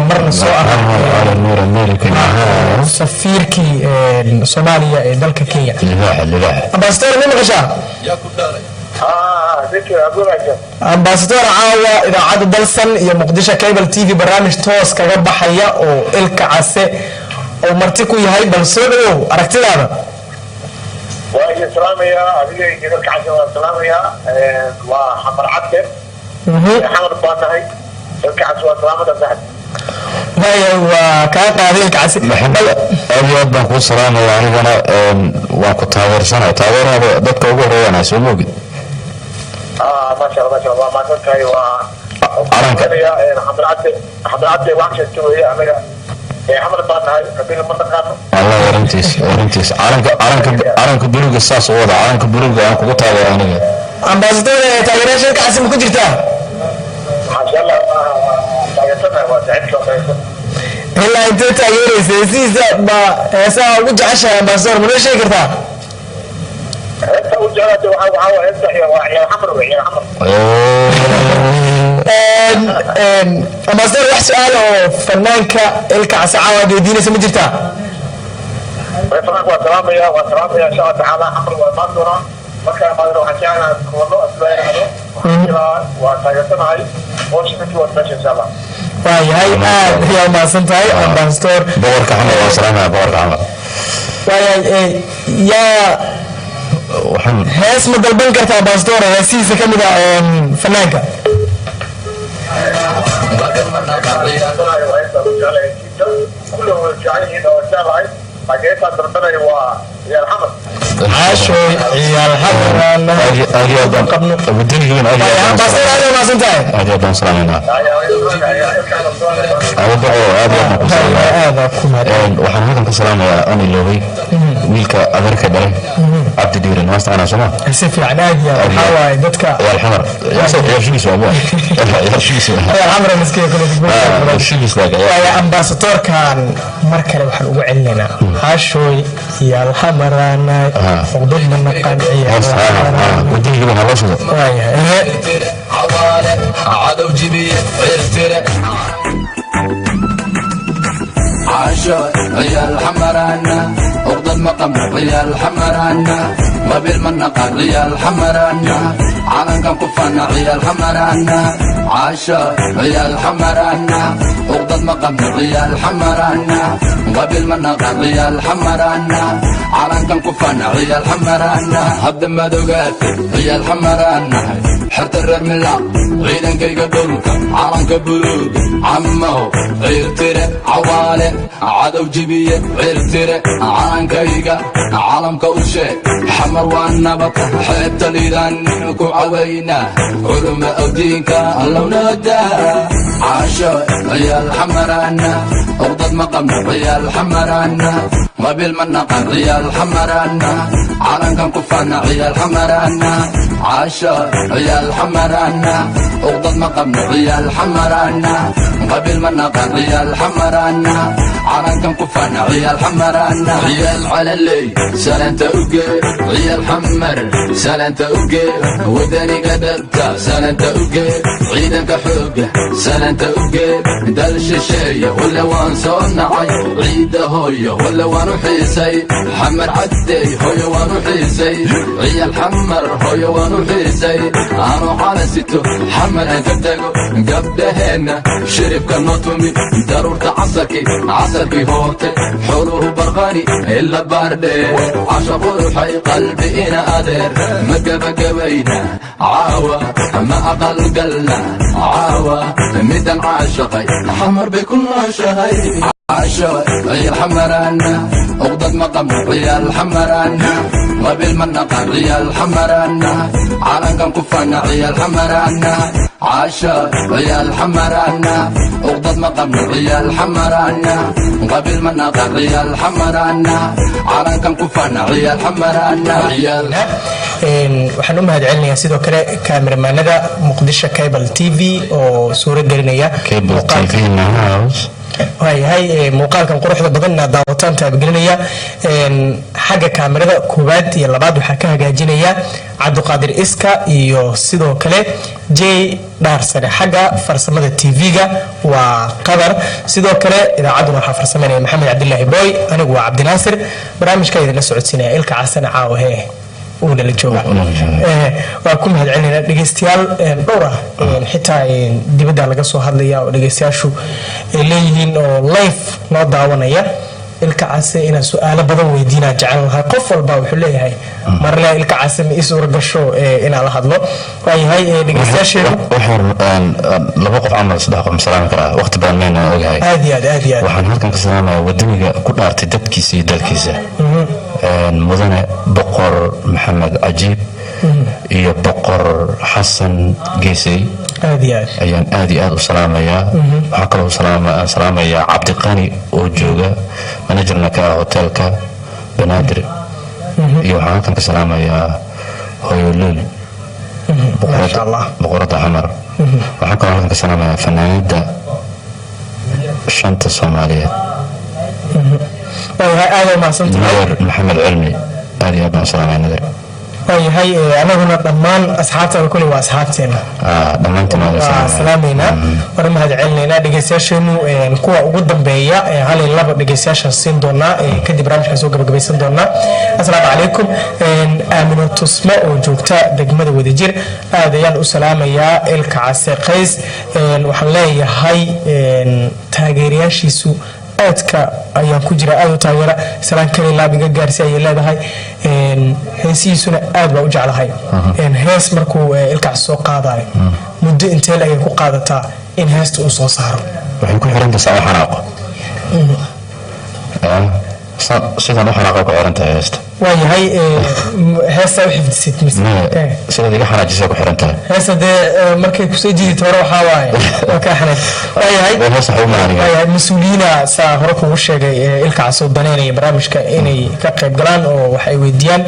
marna soo ah Cali Nuur America. Safiirkii Soomaaliya ee dalka Kenya. Libaaxa, libaaxa. Ambasador, ma maqashaa? Ambasador, caawa idaacadda Dalsan iyo Muqdisho Cable TV barnaamij toos kaga baxaya oo Ilka Case oo marti ku yahay. Bal soo dhawow, aragtidaada. Waa idin salaamayaa adiga iyo Ilka Case, waan salaamayaa. Waa Xamar Cadde. Xamar baan nahay. Ilka Case waa salaamada saxib. Waaya, waa kaa qaaday Ilka Case. Maxamed, aad iyo aad baan kuu salaamaya anigana. Waan ku taageersanaya, taageerada dadka ugu horeeyana soo moogid. Maasha Allah, maasha Allah, waa mahadsan tahay, waa Calanka. Xamar Cadde, Xamar Cadde wax sheegta weeye. Anaga Xamar baan nahay, qabiil ma naqaano. Allah, warantiis, warantiis. Calanka, calanka, calanka buluuga saas u wada, calanka buluuga aan kugu taageero aniga. Ambasador, taageerayaasha Ilka Case ma ku jirtaa? Maasha Allah, waa taageersanahay, waa saaxiibka, waa taageersan. Ilaa intee taageeraysa heesihiisa? Ma heesaha ugu jeceshahay, ambasador, ma noo sheegi kartaa? Heesta u jeclaate waxaa waa heesta waa ciyaar Xamar wey, ciyaar Xamar. Ambasador, wax su-aal oo fanaanka Ilka Case caawa aad weydiinaysa ma jirtaa? Fanaanka waa salaamaya, waa salaamaya. Insha Allah tacaala Xamar waa imaan doonaa. Markaa imaadana waxaan jeclahay kuwano asla yidhaahdo. Waxaan jeclaa, waa taageersanahay howsha ninkii waa meesha, insha Allah. Waayahay, aad ayaa umahadsan tahay, ambasador. Boqorka Xamar waa salaamaya, boqorka Xamar. Waayahay, yaa Waxaan hees ma dalban kartaa, ambasador, heesihiisa ka mid ah fanaanka? Waa heesta u jeclahay heesiisa. Kulli way fiican yihiin oo jeclahay, laakiin heestaan dalbanaya waa Ciyaal Xamar. Caashoy Ciyaal Xamarana. Aad iyo aad baan wadaniga weyn, aad iyo aad baan Ambassador, aad umahadsan tahay. Aad iyo aad baan salaamaynaa. Aad iyo aad baan ku salaamayaa. Aad ku mahad. Waxaan halkan ka salaamayaa aan iloobay wiilka adeerka dhalay, Cabdi Dhiiran, waa taqaanaa sooma? Si fiican, aad iyo aad. Waxaa waaye dadka Ciyaal Xamar, ciyaal shugis waa bua, ciyaal shugis. Ciyaal Xamar miskiin kule degmada. Shugis. Waayo, ambasadoorkan mar kale waxaan ugu celinaynaa Caashoy Ciyaal Xamarana, cuqdad ma naqaan, Ciyaal Xamarana. Wadaniga weyn haloo shudo. Waayahay. Cawaale cadow jibiye cirtire. Caasho Ciyaal Xamaraana, uqdad ma qabno, Ciyaal Xamaraana, qabiil ma naqaan, Ciyaal Xamaraana, calankan ku fana, Ciyaal Xamaraana. Caasho Ciyaal Xamaraana, uqdad ma qabno, Ciyaal Xamaraana, qabiil ma naqaan, Ciyaal Xamaraana, calankan ku fana, Ciyaal Xamaraana. Hadda maad ogaatay Ciyaal Xamaraanahay, xerta reer Milaaq, ciidankayga dhulka, calanka buluuga, cammaho Ciirtire, Cawaale cadow jibiye cirtire, calankayga calamka u sheeg. Xamar waa nabad, xeebta liidaan ku cawaynaa, culuma awdiinka allownooda. Caasho Ciyaal Xamaraana, uqdad ma qabno, Ciyaal Xamaraana, qabiil ma naqan, Ciyaal Xamaraana, calankan ku fana, Ciyaal Xamaraana. Caasho Ciyaal Xamaraana, uqdad ma qabno, Ciyaal Xamaraana, qabiil ma naqan, Ciyaal Xamaraana, calankan ku fana, Ciyaal Xamaraana. Ciyaal Calaley salaanta uge, Ciyaal Xamar salaanta uge, wadaniga dhabta salaanta uge, ciidanka xooga salaanta uge. Dal shisheeye walla waan soo nacay, ciidda hooyo walla waan u xiisay, Xamar Caddey hooyo waan u xiisay, Ciyaal Xamar hooyo waan u xiisay. Aanu calan sito Xamar aan ka tago, gabdhaheenna shiribka noo tumi, daruurta casarkii casarkii hoorte, xooluhu barqani ila baardhe. Casha quruxay qalbi ina adeer, ma gabagabayna caawa, ma aqalgalna caawa, midan caashaqay Xamar bay ku nooshahay. Caasho Ciyaal Xamaraana, uqdad ma qabno, Ciyaal Xamaraana, qabiil ma naqaan, Ciyaal Xamaraana, calankan ku fana, Ciyaal Xamaraana. Caasho Ciyaal Xamaraana, uqdad ma qabno, Ciyaal Xamaraana, qabiil ma naqaan, Ciyaal Xamaraana, calankan ku fana, Ciyaal Xamaraana, ciyaal. Waxaan u mahad celinayaa sidoo kale kaameramaanada Muqdisho Cable TV oo suuro gelinaya Cable TV in the house. Waayahay, muuqaalkan quruxda badan inaad daawataan taabgelinaya. Xagga kaamirada koowaad iyo labaad waxaa ka hagaajinaya Cabdiqaadir Iska iyo sidoo kale J Dhaarsane. Xagga farsamada TV-ga waa Qadar. Sidoo kale idaacadduna waxaa farsameynaya Maxamed Cabdilaahi Boy. Anigu waa Cabdinaasir, barnaamijka idinla socodsiinaya. Ilka Casana caawahe uuna la jooga. Waa ku mahad celinayna dhegeystayaal dhowr ah, xitaa dibadda laga soo hadlaya oo dhegeystayaashu ay leeyihiin oo live noo daawanaya: Ilka Case inaan su-aalo badan weydiinaa jecel lahay. Qof walba wuxuu leeyahay marle Ilka Case ma ii suura gasho inaan la hadlo. Waayahay, dhegeystayaasheedu Waxaan laba qof camal, saddex qof ma salaami karaa? Waqti badan mayna ogahay. Aad iyo aad, aad iyo aad. Waxaan halkan ka salaamayaa wadaniga ku dhaartay dadkiisa iyo dalkiisa, mudane Boqor Maxamed Cajiib iyo Boqor Xasan Geesey Aad iyo aad. ayaan aad iyo aad u salaamayaa. Waxaa kaloo salaamayaa Cabdiqani oo jooga, managerna ka ah hotelka Banaadir, iyo waxaan halkan ka salaamayaa Hooyo Luul, Maasha Allah. Boqoradda Xamar. Waxaan kaloo halkan ka salaamayaa fanaanada shanta Soomaaliyeed. Waayahay, aad umahadsan tahay. Nadar Maxamed Cilmi, aad iyo aad baan u salaamaya Nadar. Waayahay, anaguna dhammaan asxaabtada kule waa asxaabteena. Dhammaantiin waan waa salaamaya. Salaameynaa, waana mahad celinaynaa dhegeystayaasheenu. Kuwa ugu dambeeya hal iyo laba dhegeystayaashaan siin doonaa, kadib barnaamijkaan soo gabagabaysan doonaa. Asalaamu calaykum. Aamino Tusmo oo joogta degmada Wadajir, aad ayaan u salaamayaa Ilka Case Qays. Waxaan leeyahay taageerayaashiisu aadka ayaan ku jira, aad u taageera, salaan kale laab iga gaarsi ayay leedahay. Heesihiisuna aad baa u jeclahay. Hees markuu Ilkaas soo qaadayo, muddo intee ayay ku qaadataa in heesta uu soo saaro? Waxay ku xiran tahay saa u xanaaqo. Sidaan u xanaaqa ku xiran tahay heesta. Waayahay, heesta u xifdisid mise? Maya, sidaad iga xanaajisay ku xiran tahay. Heesta dee markay kusoo jiidid hore waxaa waaye waa kaa xanaaj, waayahay. Waa heesta xuma aniga. Waayahay, mas-uuliyiina saa hore kugu sheegay Ilka Casoo daneynaya barnaamijka inay ka qayb galaan oo wax ay weydiiyaan.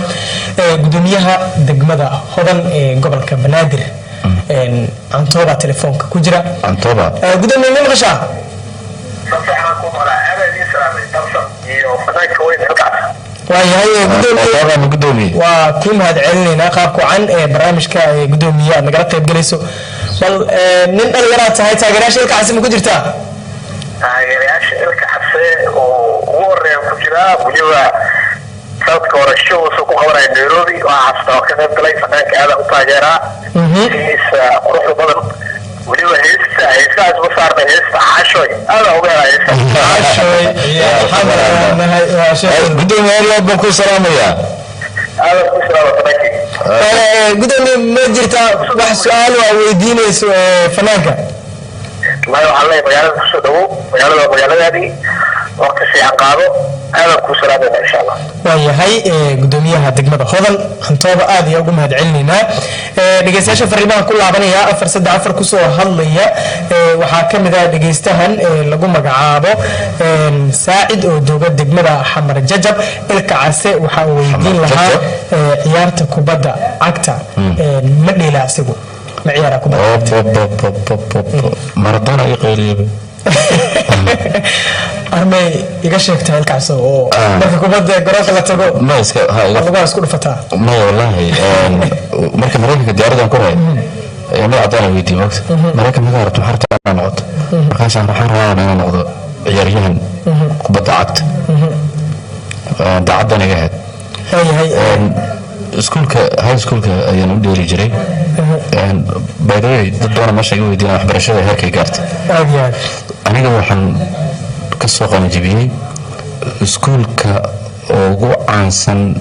Gudoomiyaha degmada Hodan ee gobolka Banaadir, Cantooba, telefoonka ku jira. Cantooba. Gudoomiye, ma maqashaa? Si fiican ku maqlaa. Aad idiin salaamay, Dalsan iyo fanaanka weyn Ilkacas. Waayahay, gudoomiye. Cantooba ma gudoomiye? Waa kuu mahad celinaynaa qaabka wacan ee barnaamijka ee gudoomiye aad nagala qayb galayso. Bal nin dhalinyaraad tahay, taageerayaasha Ilka Case ma ku jirtaa? Taageerayaasha Ilka Case oo ugu horeeya ku jiraa. Weliba sanadka hore show soo ku qabanaya Nairobi waxaa xasuusta oo ka qayb galay. Fanaanka aadaan u taageeraa, heesa quruxda badan, weliba heesta heesahaas ma saarna, heesta Caashoy aadaan uga helaa heesta. Caashoy. Waa sheekh. Gudoomiye, aad iyo aad baan kuu salaamayaa. Aadaan ku salaama fanaankii. Gudoomiye, ma jirtaa wax su-aal waa weydiinayso fanaanka? Maya, waxaan leeyahay magaalada kusoo dhawow, magaalada waa magaaladaadii, waqti fiican qaado. Aadaan kuu salaamayna insha Allah. Waayahay, gudoomiyaha degmada Hodan Cantooba aad ayaa ugu mahad celinaynaa. Dhegeystayaasha fariimaha ku laabanaya 434 kusoo hadlaya, waxaa ka mid ah dhegeystahan lagu magacaabo Saacid oo jooga degmada Xamar Jajab. Ilka Case waxa uu weydiin Xamar lahaa Jajab? Ciyaarta kubadda cagta, ma dheela asigu, ma ciyaara kubadda cagta? Op, op, op, op, op, op. Maradona ii qayliyaba. Armay iga sheegtaa Ilka Case oo marka kubadda garoonka la tago Ma iska ha iga lugaha isku dhufataa? Maya wallaahi, marka Maraykanka diyaaradan ku rahay ayaa mid cadaan weydiiyey, mogta Maraykan magaa rabto, maxaa rabtaa inaa noqoto? Markaasaan waxaan rabaa inaan noqdo ciyaaryahan kubadda cagta. Daacaddan iga ahayd. Waayahay. Iskuulka, high schoolka ayaan u dheeli jiray. By the way, dad badan meesha iga weydiinaya waxbarashada heerkay gaartay. Aad iyo aad. Aniga waxaan ka soo qalinjibiyey iskuulka ugu caansan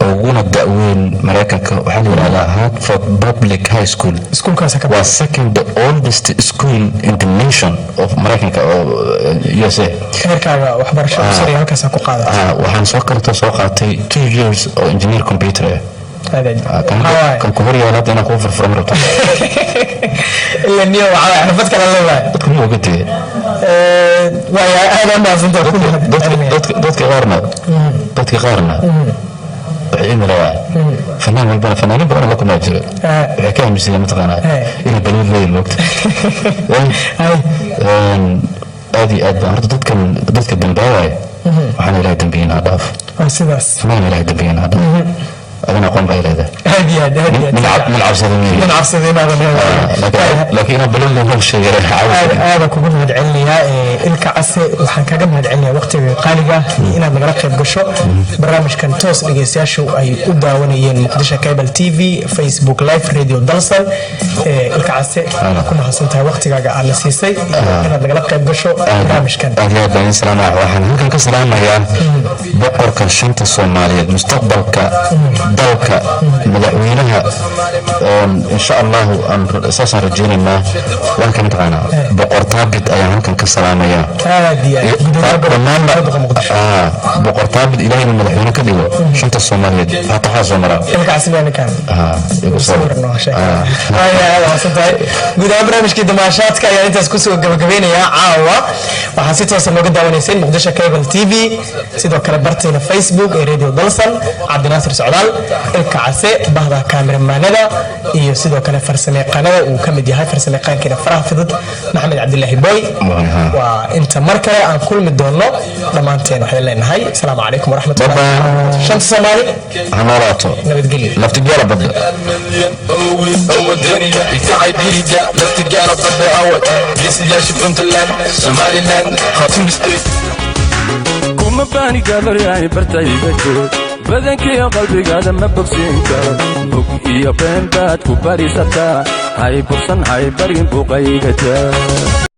uguna da'weyn Maraykanka, waxaa la yidhahdaa Hartford Public High School. Iskuulkaasa ka Waa second the oldest school in the nation of Maraykanka oo USA. Heerkaaga waxbarasho sare halkaasa ku qaadata? Ah, waxaan soo karto soo qaatay 2 years oo engineer computer ah. Aad aad. Ah, kan Waxaa waaye kan ku hor yaala hadda inaan kuu furfuro ma rabto? Ila niyo waxaa waaye xirfad kale leedahay. Dadka ma ogatee. Waayahay, aad aan mahadsantahay, ku mahad celinaya. Dadka qaarna waxay ii maleeyaan fanaan walbana, fanaaniin badan la kulmaa jiro, waxay ka aaminsan yihiin mataqaanaa inay balwad leeyihin, moogta. Aad iyo aad baan horta dadkan dadka dambaabaya waxaan Ilahay dambiyin ha dhaaf. Waa sidaas. Fanaan Ilahay dambiyin ha dhaaf, adina aqoon baa leedahay. Aad iyo aad, aad iyo aad. Nin cabsada nin miyi cabsada inaadan leedahay. Laakiin inaan balwad leeyahay ma sheegay. Aad aada kugu mahad celinayaa, Ilka Case. Waxaan kaga mahad celinayaa waqtiga qaaliga ah iyo inaad nagala qayb gasho barnaamijkan toos dhegeystayaashu ay u daawanayeen Muqdisho Cable TV, Facebook Live, Radio Dalsan. Ilka Case, waa ku mahadsan tahay waqtigaaga aad na siisay iyo inaad nagala qayb gasho barnaamijkan. Aad iyo aad baan idin salaamaya. Waxaan halkan ka salaamayaa boqorka shanta Soomaaliyeed, mustaqbalka dalka, madaxweynaha, insha Allahu aan saasaan rajaynaynaa. Waan ka mataqaanaa Boqor Taabit ayaan halkan ka salaamayaa. Aad iyo aad, gudoomiyaha dhammaanba gobolka Muqdisho. Boqor Taabit, Ilaahayna madaxweyne ka dhigo shanta Soomaaliyeed, faataxaa soo maraa. Ilka Case baa ninkan. Igu soo sawirno sheekada. Aad aad mahadsan tahay. Guud ahaan barnaamijkii damaashaadka ayaa intaas kusoo gabagabeynayaa caawa. Waxaa si toosa nooga daawanayseen Muqdisho Cable TV, sidoo kale barteena Facebook ee Radio Dalsan. Cabdinaasir Socdaal, Ilka Case, bahda kaamiramaanada iyo sidoo kale farsamayaqaanada uu ka mid yahay farsamayaqaankeena faraha fudud Maxamed Cabdilaahi Boy. Waa inta mar kale aan kulmi doono, dhammaanteen waxaan leenahay asalaamu calaykum waraxmatullahi Bye-bye. Shanta Soomaali Ha noolaato. Nabadgelyo. Laftigaala badda. Wadaniga ifacay dhiiga laftigaala badda awad geesiyaasha Puntland, Somaliland, Khatum State. Kuma baani gabaryahay bartayga joog, badankiyo qalbigaada ma bogsiin karo, bog iyo been baad ku barisataa, hay bursan hay barin buqaygataa.